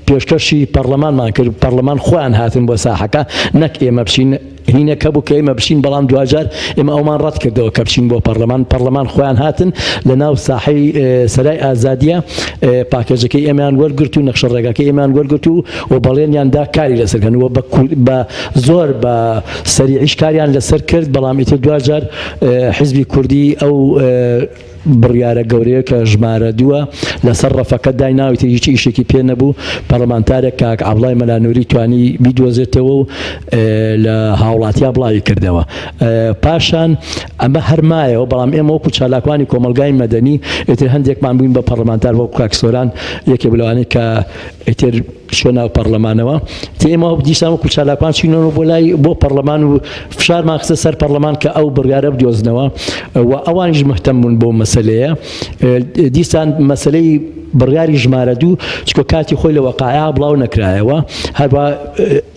پێشکەشی پەرلەمانمان کرد. پەرلەمان خۆیان هاتن بۆ ساحەکە نەک ئێمە بچین. هینێک هەبوو کە ئێمە بچین، بەڵام دواجار ئێمە ئەومان ڕەت کردەوە کە بچین بۆ پەرلەمان. پەرلەمان خۆیان هاتن لە ناو ساحەی سەرای ئازادیە پاکێجەکەی ئێمەیان وەرگرت و نەخشە ڕێگاکەی ئێمەیان وەرگرت و و بەڵێنیان دا کاری لەسەر کەن و بە زۆر بە سەریعیش کاریان لەسەر کرد، بەڵام ئیتر دواجار حیزبی کوردی ئەو بڕیارە گەورەیە کە ژمارە دووە لەسەر ڕەفەکە داینا و ئیتر هیچ ئیشێکی پێ نەبوو، پەرلەمانتارێک کاک عەبدوڵای مەلا نوری توانی بیدۆزێتەوە و لە هاوڵاتیا بڵاوی کردەوە. پاشان ئەمە هەر مایەوە، بەڵام ئێمە وەکو چالاکوانی کۆمەڵگای مەدەنی ئیتر هەندێکمان بووین بە پەرلەمانتار، وەکو کاک سۆران یەکێ بوو لەوانەی کە ئیتر. چوە ناو پەڕلەمانەوە تێ ئێمە دیسان وەکو چالاکوان چوینەوە بۆ لای بۆ پەڕلەمان و فشارمان خستە سەر پەڕلەمان کە ئەو بڕیارە بدۆزنەوە و ئەوانیش مهتەم بوون بۆ مەسەلەیە دیسان مەسەلەی بڕیاری ژمارە دوو چکۆ کاتی خۆی لە وەقایا بڵاو نەکرایەوە هەروە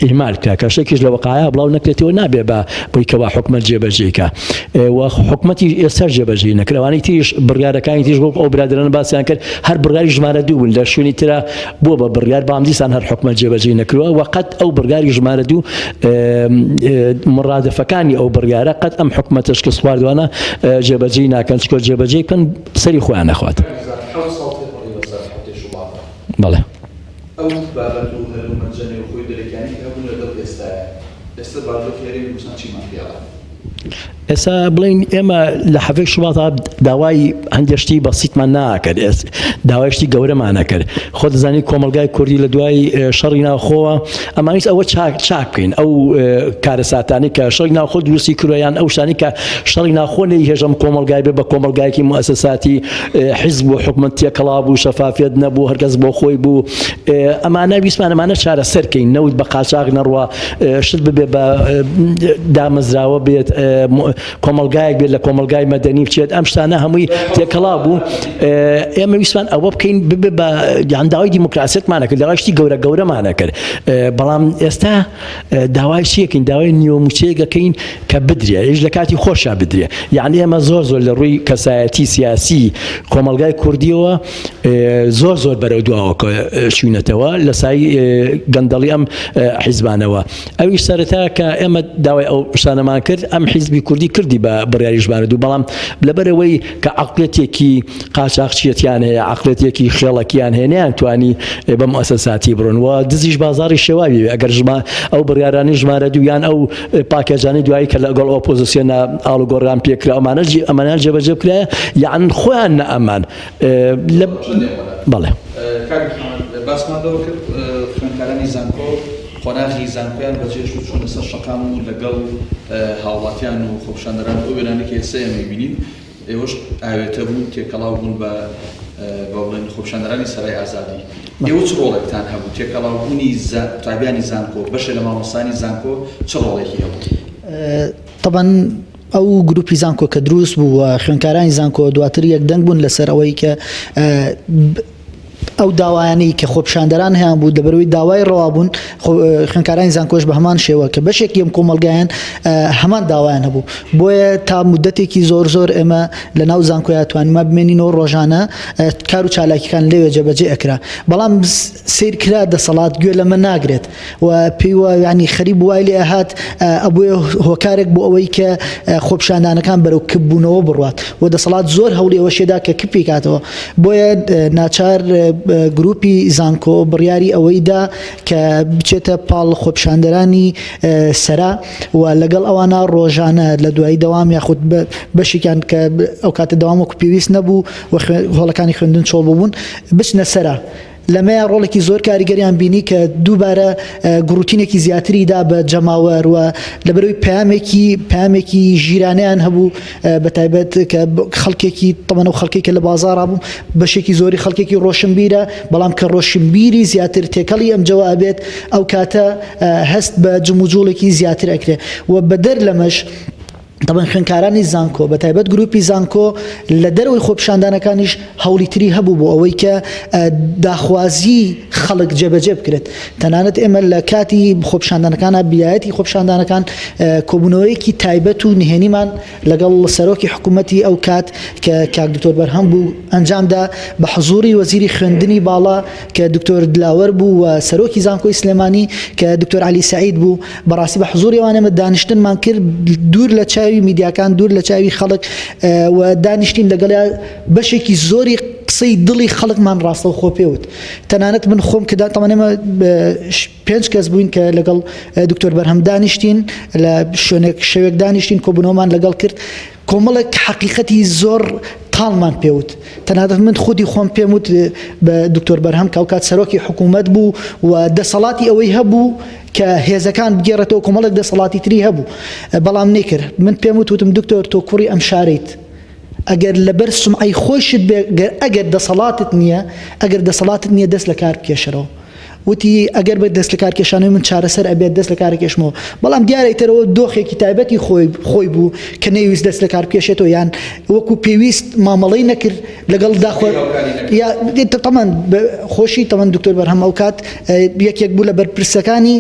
ئیهمال کرا کە شتێکیش لە وەقایا بڵاو نەکرێتەوە نابێ بە بۆی کەوا حکومەت جێبەجێکە و حکومەتی ئێستا جێبەجێ نەکرد ئەوانەی تریش بڕیارەکانی تریش وەک ئەو برادەرانە باسیان کرد هەر بڕیاری ژمارە دوو بوون لە شوێنی ترا بووە بە بڕیار بەڵام دیسان هەر حکومەت جێبەجێ نەکردووە و قەت ئەو بڕیاری ژمارە دوو مڕادفەکانی ئەو بڕیارە قەت ئەم حکومەتە شکست خواردوانە جێبەجێی ناکەن چکۆ جێبەجێ بکەن سەری خۆیان نەخوات. بەڵێ. ئەو بابەت و هەلومەرجە نێوخۆی و دەرەکیانەی کە هەبوون لەگەڵ ئێستایە، ئێستا بارودۆخی هەرێمی کوردستان چیمان پێ ئەڵێ؟ ئێستا بڵێین ئێمە لە حەڤەی شوباتا داوای هەندێک شتی بەسیتمان ناکرد داوای شتی گەورەمان نەکرد خۆ دەزانی کۆمەلگای کوردی لە دوای شەڕی ناوخۆوە ئەمانیست ئەوە چاک چاک بکەین ئەو کارەساتانی کە شەڕی ناوخۆ دروستی کرویان ئەو شتانی کە شەڕی ناوخۆ نەی هێژەم کۆمەلگای بێ بە کۆمەلگایەکی موسەساتی حیزب و حکومەت تێکەڵا بوو شەفافیت نەبوو هەرکەس بۆ خۆی بوو ئەمانە ویستمان ئەمانە چارەسەرکەین نەوت بە قاچاغ نەڕوا شت ببێ بە دامەزراوە بێت کۆمەلگایەک بێت لە کۆمەلگای مەدەنی بچێت ئەم شتانە هەمووی تێکەڵا بوو ئێمە ویستمان ئەوە بکەین ببێ بە یان داوای دیموکراسیەتمانە کرد داوای شتی گەورە گەورەمانە کرد بەڵام ئێستا داوای چیەکەین داوای نیوە موچەیەکەکەین کە بدرێ ئیش لە کاتی خۆشا بدرێ یعنی ئێمە زۆر زۆر لە ڕووی کەسایەتی سیاسی کۆمەلگای کوردیەوە زۆر زۆر بەرەو دواوە چوینەتەوە لە سای گەندەڵی ئەم حیزبانەوە ئەویش سەرەتا کە ئێمە داوای ئەو شتانەمان کرد ئەم حیزبی کوردی کردی بە بڕیاری ژمارە دوو بەڵام لەبەرەوەی کە عقلێتێکی قاچاخچیەتیان هەیە عقلێتێکی خێڵەکیان هەیە نەیانتوانی بە موسەساتی بڕۆن و دزیش بازاڕی شێواوی ئەگەر ژما ئەو بڕیارانی ژمارە دوویان ئەو پاکێجانی دوایی کە لەگەڵ ئۆپۆزیسیۆنە ئاڵوگۆڕیان پێکرا ئەمانە ئەمانیان جێبەجێ بکرایە یان خۆیان نەئەمان لە بەڵێ. کاک محەمەد باسمان لەوە کرد خوێندکارانی زانکۆ قۆناغی زانکۆیان بەجێهێشت و چوونە سەر شەقام و لەگەڵ هاوڵاتیان و خۆپیشاندەران ئەو وێنانەی کە ئێستا ئێمە ئەیبینین ئێوەش ئاوێتە بوون تێکەڵاو بوون بە با بڵێین خۆپیشاندەرانی سەرای ئازادی ئێوە چ ڕۆڵێکتان هەبوو تێکەڵاوبوونی قوتابیانی زانکۆ بەشێ لە مامۆستایانی زانکۆ چ ڕۆڵێکی هەبوو؟ تەبعەن ئەو گروپی زانکۆ کە دروست بوو و خوێندکارانی زانکۆ دواتر یەکدەنگ بوون لەسەر ئەوەی کە ئەو داوایانەی کە خۆپیشاندەران هەیان بوو لەبەرەوەی داوای ڕەوا بوون خوێندکارانی زانکۆش بە هەمان شێوە کە بەشێکی ئەم کۆمەڵگایان هەمان داوایان هەبوو بۆیە تا مدەتێکی زۆر زۆر ئێمە لە ناو زانکۆیا توانیمان بمێنینەوە ڕۆژانە کار و چالاکیەکان لەوێ جێبەجێ ئەکرا بەڵام سەیر کرا دەسەڵات گوێ لەمە ناگرێت و پێی وا یانی خەریک بوو وای لێ ئەهات ئەبووە هۆکارێک بۆ ئەوەی کە خۆپیشاندانەکان بەرەو کپبوونەوە بڕوات و دەسەڵات زۆر هەوڵی ئەوەشێدا کە کپی کاتەوە بۆیە ناچار گروپی زانکۆ بڕیاری ئەوەی دا کە بچێتە پاڵ خۆپیشاندەرانی سەرا و لەگەڵ ئەوانە ڕۆژانە لە دوایی دەوام یاخود بەشێکیان کە ئەو کاتە دەوام وەکو پێویست نەبوو و هۆڵەکانی خوێندن چۆڵ بوون بچنە سەرا. لەمەیا ڕۆڵێکی زۆر کاریگەریان بینی کە دووبارە گوڕوتینێکی زیاتری دا بە جەماوەر و لەبەرەوەی پەیامێکی پەیامێکی ژیرانەیان هەبوو بە تایبەت کە خەڵکێکی تەمەنە و خەڵکی کە لە بازاڕا بوو بەشێکی زۆری خەڵکێکی ڕۆشنبیرە بەڵام کە ڕۆشنبیری زیاتر تێکەڵی ئەم جەوە ئەبێت ئەو کاتە هەست بە جموجوڵێکی زیاتر ئەکرێ و بەدەر لەمەش تەبعەن خوێندکارانی زانکۆ بە تایبەت گروپی زانکۆ لە دەرەوەی خۆپیشاندانەکانیش هەوڵی تری هەبوو بۆ ئەوەی کە داخوازی خەڵک جێبەجێ بکرێت تەنانەت ئێمە لە کاتی خۆپیشاندانەکانە بیایەتی خۆپیشاندانەکان کۆبوونەوەیەکی تایبەت و نهێنیمان لەگەڵ سەرۆکی حکوومەتی ئەو کات کە کاک دکتۆر بەرهەم بوو ئەنجامدا بە حزوری وەزیری خوێندنی باڵا کە دکتۆر دلاوەر بوو و سەرۆکی زانکۆی سلێمانی کە دکتۆر علی سعید بوو بەڕاستی بە حزوری ئەوان ئێمە دانیشتنمان کرد دوور لە چاوی میدیاکان دوور لە چاوی خەڵک و دانیشتین لەگەڵیا بەشێکی زۆری قسەی دڵی خەڵکمان ڕاستەوخۆ پێوت تەنانەت من خۆم کە تەمان ئێمە پێنج کەس بووین کە لەگەڵ دکتۆر بەرهەم دانیشتین لە شوێنێک شەوێک دانیشتین کۆبوونەوەمان لەگەڵ کرد کۆمەڵێک حەقیقەتی زۆر تاڵمان پێوت تەنانەت من خودی خۆم پێم وت بە دکتۆر بەرهەم کە ئەوکات سەرۆکی حکوومەت بوو و دەسەڵاتی ئەوەی هەبوو کە هێزەکان بگێڕێتەوە کۆمەڵێک دەسەڵاتی تری هەبوو بەڵام نەیکرد من پێم وت وتم دکتۆر تۆ کوڕی ئەم شارەیت ئەگەر لەبەر سومعەی خۆیشت بێ ئەگەر دەسەڵاتت نییە ئەگەر دەسەڵاتت نییە دەست لە کار بکێشەرەوە. وتی ئەگەر بە دەست لەکارکێشانەوەی من چارەسەر ئەبێت دەست لەکارەکێشمەوە بەڵام دیارە ئیتر ئەوە دۆخێکی تایبەتی خۆی خۆی بوو کە نەیویست دەست لەکار بکێشێتەوە یان وەکو پێویست مامەڵەی نەکرد لەگەڵ داخوا یا تەمان خۆشی تەمان دکتۆر بەرهەم ئەو کات یەکێک بوو لە بەرپرسەکانی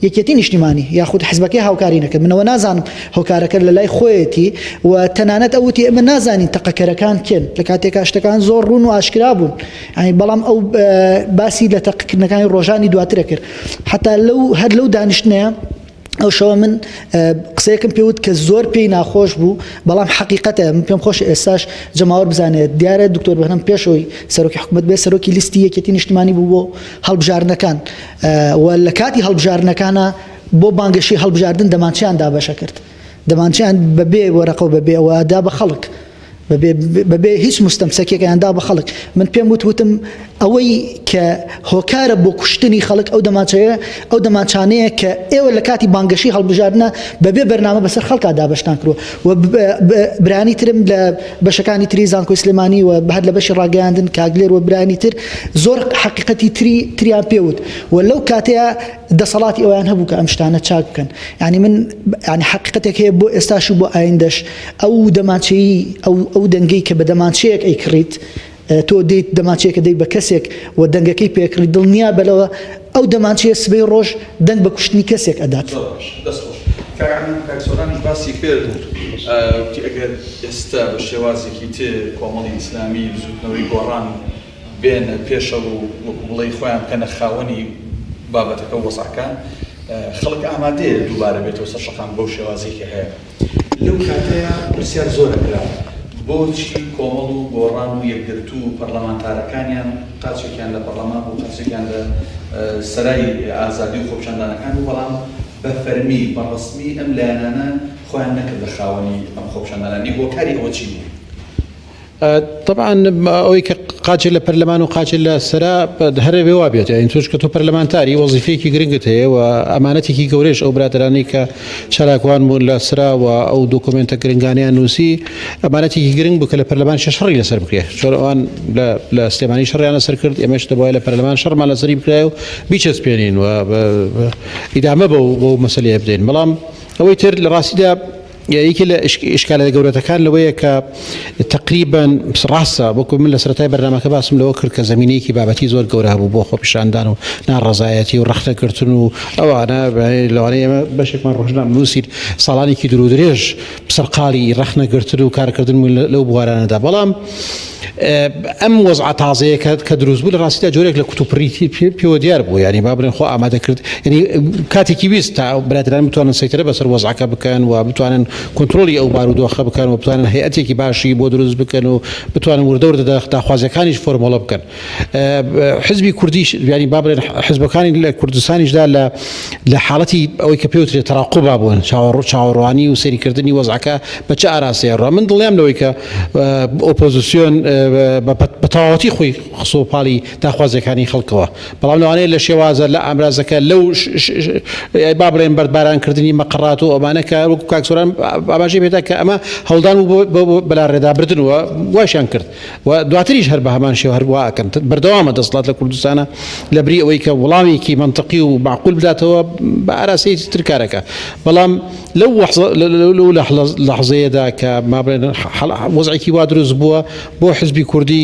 یەکێتی نیشتیمانی یاخود حزبەکەی هاوکاری نەکرد من ئەوە نازانم هۆکارەکە لە لای خۆیەتی و تەنانەت ئەو وتی ئێمە نازانین تەقەکەرەکان کێن لە کاتێکا شتەکان زۆر ڕوون و ئاشکرا بوون یانی بەڵام ئەو باسی لە تەقەکردنەکانی ڕۆژانی دواترە کرد حتا لەو هەر لەو دانیشتنەیە ئەو شەوە من قسەیەکم پێوت کە زۆر پێی ناخۆش بوو بەڵام حەقیقەتە من پێم خۆش ئێستاش جەماوەر بزانێت دیارە دکتۆر بەهرام پێشەوەی سەرۆکی حکوومەت بێ سەرۆکی لیستی یەکێتی نیشتمانی بوو بۆ هەڵبژاردنەکان و لە کاتی هەڵبژاردنەکانا بۆ بانگەشەی هەڵبژاردن دەمانچەیان دابەشە کرد دەمانچەیان بەبێ وەرەقە و بەبێ ئەوە دا بە خەڵک بەبێ هیچ مستەمسەکێکیان دا بە خەڵک من پێم وت وتم ئەوەی کە هۆکارە بۆ کوشتنی خەڵک ئەو دەمانچەیە ئەو دەمانچانەیە کە ئێوە لە کاتی بانگەشەی هەڵبژاردنە بەبێ بەرنامە بەسەر خەڵکا دابەشتان کردووە و برانی ترم لە بەشەکانی تری زانکۆی سلێمانی و هەر لە بەشی ڕاگەیاندن کاک لێر و برانی تر زۆر حەقیقەتی تری تریان پێ وت و لەو کاتەیە دەسەڵاتی ئەویان هەبوو کە ئەم شتانە چاک بکەن یعنی من یعنی حەقیقەتێک هەیە بۆ ئێستاش و بۆ ئایندەش ئەو دەمانچەیی ئەو ئەو دەنگەی کە بە دەمانچەیەک ئەیکڕیت تۆ دێیت دەمانچەیەکە دەی بە کەسێک و دەنگەکەی پێکڕی دڵنیا بە لەوە ئەو دەمانچەیە سبەی ڕۆژ دەنگ بە کوشتنی کەسێک ئەدات. زۆر باش دەست خۆش. کاک عەدنان کاک سۆرانیش باسی کرد وتی ئەگەر ئێستا بە شێوازێکی تر کۆمەڵی ئیسلامی بزوتنەوەی گۆڕان بێنە پێشەوە و وەکو بڵێی خۆیان بکەنە خاوەنی بابەتەکە و وەزعەکە خەڵک ئامادەیە دووبارە بێتەوە سەر شەقام بەو شێوازەی کە هەیە. لەو کاتەیا پرسیار زۆر ئەکرا بۆچی کۆمەڵ و گۆڕان و یەکگرتوو و پەرلەمانتارەکانیان قاچێکیان لە پەرلەمان بوو قاچێکیان لە سەرای ئازادی و خۆپیشاندانەکان بوو بەڵام بە فەرمی بە ڕەسمی ئەم لایەنانە خۆیان نەکردە خاوەنی ئەم خۆپیشاندانە هۆکاری ئەوە چی بوو؟ تەبعەن ئەوەی کە قاچێ لە پەرلەمان و قاچێ لە سەرا هەر ئەبێ وا بێت یانی تۆش کە تۆ پەرلەمانتاری وەزیفەیەکی گرنگت هەیە و ئەمانەتێکی گەورەش ئەو برادەرانەی کە چالاکوان بوون لە سرا و ئەو دۆکۆمێنتە گرنگانیان نووسی ئەمانەتێکی گرنگ بوو کە لە پەرلەمان شەڕی لەسەر بکرێت چۆن ئەوان لە سلێمانی شەڕیان لەسەر کرد ئێمەش دەبوایە لە پەرلەمان شەڕمان لەسەری بکرایە و بیچەسپێنین و ئیدامە بەو بەو مەسەلەیە بدەین بەڵام ئەوەی تر لە ڕاستیدا یەکێ لە ئیشکالە گەورەتەکان لەوەیە کە تقریبا ڕاستە وەکو من لە سەرەتای بەرنامەکە باسم لەوە کرد کە زمینەیەکی بابەتی زۆر گەورە هەبوو بۆ خۆپیشاندان و ناڕەزایەتی و ڕەخنەگرتن و ئەوانە لەوانەیە ئێمە بەشێکمان ڕۆژنامەنووسین ساڵانێکی دوور و درێژ سەرقاڵی ڕەخنەگرتن و کارکردن بووین لەو بوارانەدا بەڵام ئەم وەزعە تازەیە کە کە دروست بوو لە ڕاستیدا جۆرێک لە کوتوپڕی پێوە دیار بوو یانی با بڵێن خۆ ئامادە کرد یعنی کاتێکی ویست تا برادران بتوانن سەیتەرە بەسەر وەزعەکە بکەن و بتوانن کۆنترۆڵی ئەو بارودۆخە بکەن و بتوانن هەیئەتێکی باشی بۆ دروست بکەن و بتوانن وردە وردە داخوازیەکانیش فۆرمۆڵە بکەن حزبی کوردیش یانی با بڵێن حزبەکانی لە کوردستانیشدا لە لە حاڵەتی ئەوەی کە پێوترێت تەراقوبا بوون چاوەڕ چاوەڕوانی و سەیرکردنی وەزعەکە بە چ ئاراستەیە ڕا من دڵنیام لەوەی کە ئۆپۆزیسیۆن بە تەواوەتی خۆی خستۆ پاڵی داخوازیەکانی خەڵکەوە بەڵام لەوانەیە لە شێوازە لە ئامرازەکە لەو با بڵێن بەردبارانکردنی مەقەڕات و ئەمانە کە وەکو کاک سۆران ئاماژەی پێدا کە ئەمە هەوڵدان بوو بۆ بەلاڕێدابردن و واشیان کرد و دواتریش هەر بە هەمان شێوە هەر وا ئەکەن بەردەوامە دەسەڵات لە کوردستانە لە بری ئەوەی کە وڵامێکی مەنتقی و مەعقول بداتەوە بە ئاراستەیەکی تر کارەکە بەڵام لەو لەو لەحزەیەدا کە ما بڵێن وەزعێکی وا دروست بووە بۆ حزبی کوردی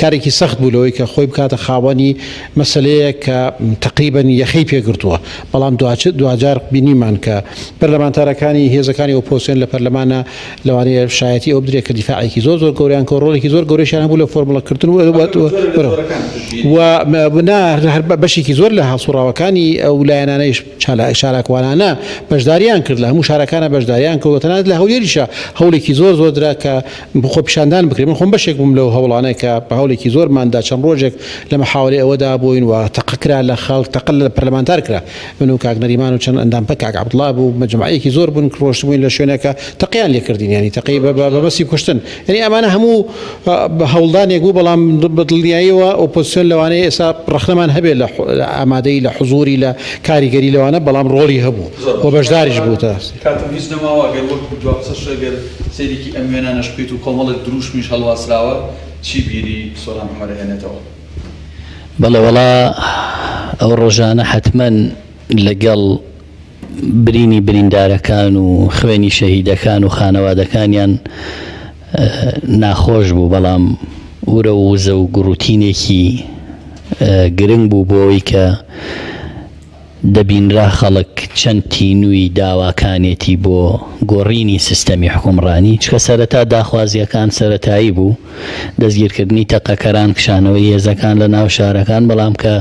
کارێکی سەخت بوو لەوەی کە خۆی بکاتە خاوەنی مەسەلەیە کە تقریبا یەخەی پێگرتووە بەڵام دواجار بینیمان کە پەرلەمانتارەکانی هێزەکانی ئۆپۆزسیۆن لە پەرلەمانە لەوانەیە شایەتی ئەوە بدرێت کە دیفاعێکی زۆر زۆر گەورەیان کە ڕۆڵێکی زۆر گەورەشیان هەبوو لە فۆرموڵەکردن و و نا هەر بەشێکی زۆر لە هەڵسوڕاوەکانی ئەو لایەنانەیش چالاکوانانە بەشداریان کرد لە هەموو شارەکانە بەشداریان کرد و تەنانەت لە هەولێریشە هەوڵێکی زۆر زۆر درا کە خۆپیشاندان بکرێت من خۆم بەشێک بووم لەو هەوڵانە کە بە هەوڵێکی زۆرماندا چەند ڕۆژێک لە مەحاوەرەی ئەوەدا بووین و تەقە کرا لە خەڵک تەقە لە پەرلەمانتار کرا من و کاک نەریمان و چەند ئەندام پە کاک عەبدوڵا بوو مەجموعەیەکی زۆر بوون ڕۆشتبووین لە شوێنێکە تەقەیان لێ کردین یانی تەقەی بە بە مەبەستی کوشتن یانی ئەمانە هەموو هەوڵدانێک بوو بەڵام بە دڵنیاییەوە ئۆپۆزسیۆن لەوانەیە ئێستا ڕەخنەمان هەبێت لە ئامادەیی لە حزوری لە کاریگەری لەوانە بەڵام ڕۆڵی هەبوو و بەشداریش بوو تا کاتم هیچ نەماوە گەر وەک دوا قسەش گەر سەیرێکی ئەم وێنانەش بکەیت و کۆمەڵێک دروشمیش هەڵواسراوە چی بیری سۆران عومەر ئەهێنێتەوە؟ بەڵێ وەڵا. ئەو ڕۆژانە حەتمەن لەگەڵ برینی بریندارەکان و خوێنی شەهیدەکان و خانەوادەکانیان ناخۆش بوو، بەڵام ورە و وزە و گوڕوتینێکی گرنگ بوو بۆ ئەوەی کە دەبینرا خەڵک چەند تینووی داواکانێتی بۆ گۆڕینی سیستەمی حوکمڕانی، چونکە سەرەتا داخوازییەکان سەرەتایی بوو، دەستگیرکردنی تەقەکەران، کشانەوەی هێزەکان لە ناو شارەکان، بەڵام کە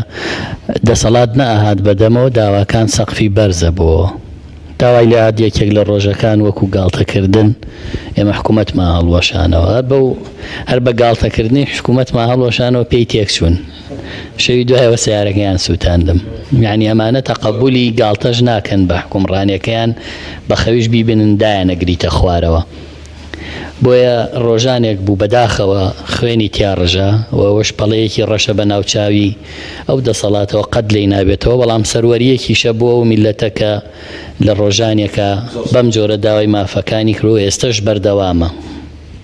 دەسەڵات نەئەهات بەدەمەوە داواکان سەقفی بەرزە بۆ داوای لێهات یەکێک لە ڕۆژەکان وەکو گاڵتەکردن ئێمە حکوومەتمان هەڵوەشانەوە هەر بەو هەر بە گاڵتەکردنی حکوومەتمان هەڵوەشانەوە پێی تێکچوون شەوی دوایەوە سیارەکەیان سووتاندم یعنی ئەمانە تەقەبولی گاڵتەش ناکەن بە حکومڕانیەکەیان بە خەویش بیبینن دایانەگریتە خوارەوە بۆیە ڕۆژانێک بوو بەداخەوە خوێنی تیا ڕژا و ئەوەش پەڵەیەکی ڕەشە بە ناوچاوی ئەو دەسەڵاتەوە قەت لێی نابێتەوە بەڵام سەروەریەکیشە بۆ ئەو میللەتە کە لە ڕۆژانێکا بەم جۆرە داوای مافەکانی کرد و ئێستەش بەردەوامە.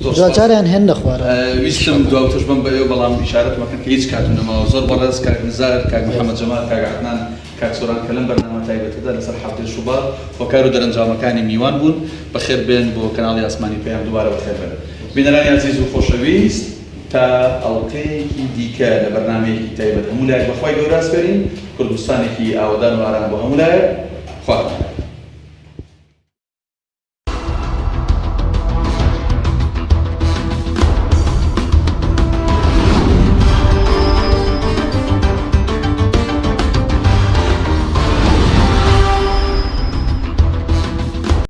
زۆر سوپاس. دواجاریان هێننە خوارەوە. ویستم دوا وتەش بەم بە ئێوە بەڵام ئیشارەت مەکەن کە هیچ کاتم نەماوە. زۆر بەڕێز کاک نزار، کاک محەمەد جەمال، کاک عەدنان، کاک سۆران کە لەم بەرنامە تایبەتەدا لەسەر حەڤدەی شوبات هۆکار و دەرەنجامەکانی میوان بوون، بەخێر بێن بۆ کەناڵی ئاسمانی پەیام دووبارە بەخێر بێن بینەرانی ئازیز و خۆشەویست تا ئەڵقەیەکی دیکە لە بەرنامەیەکی تایبەت هەموو لایەک بە خوای گەورە ئەسپێرین کوردستانێکی ئاوەدان و ئارام بۆ هەموو لایەک خواتان لەگەڵ.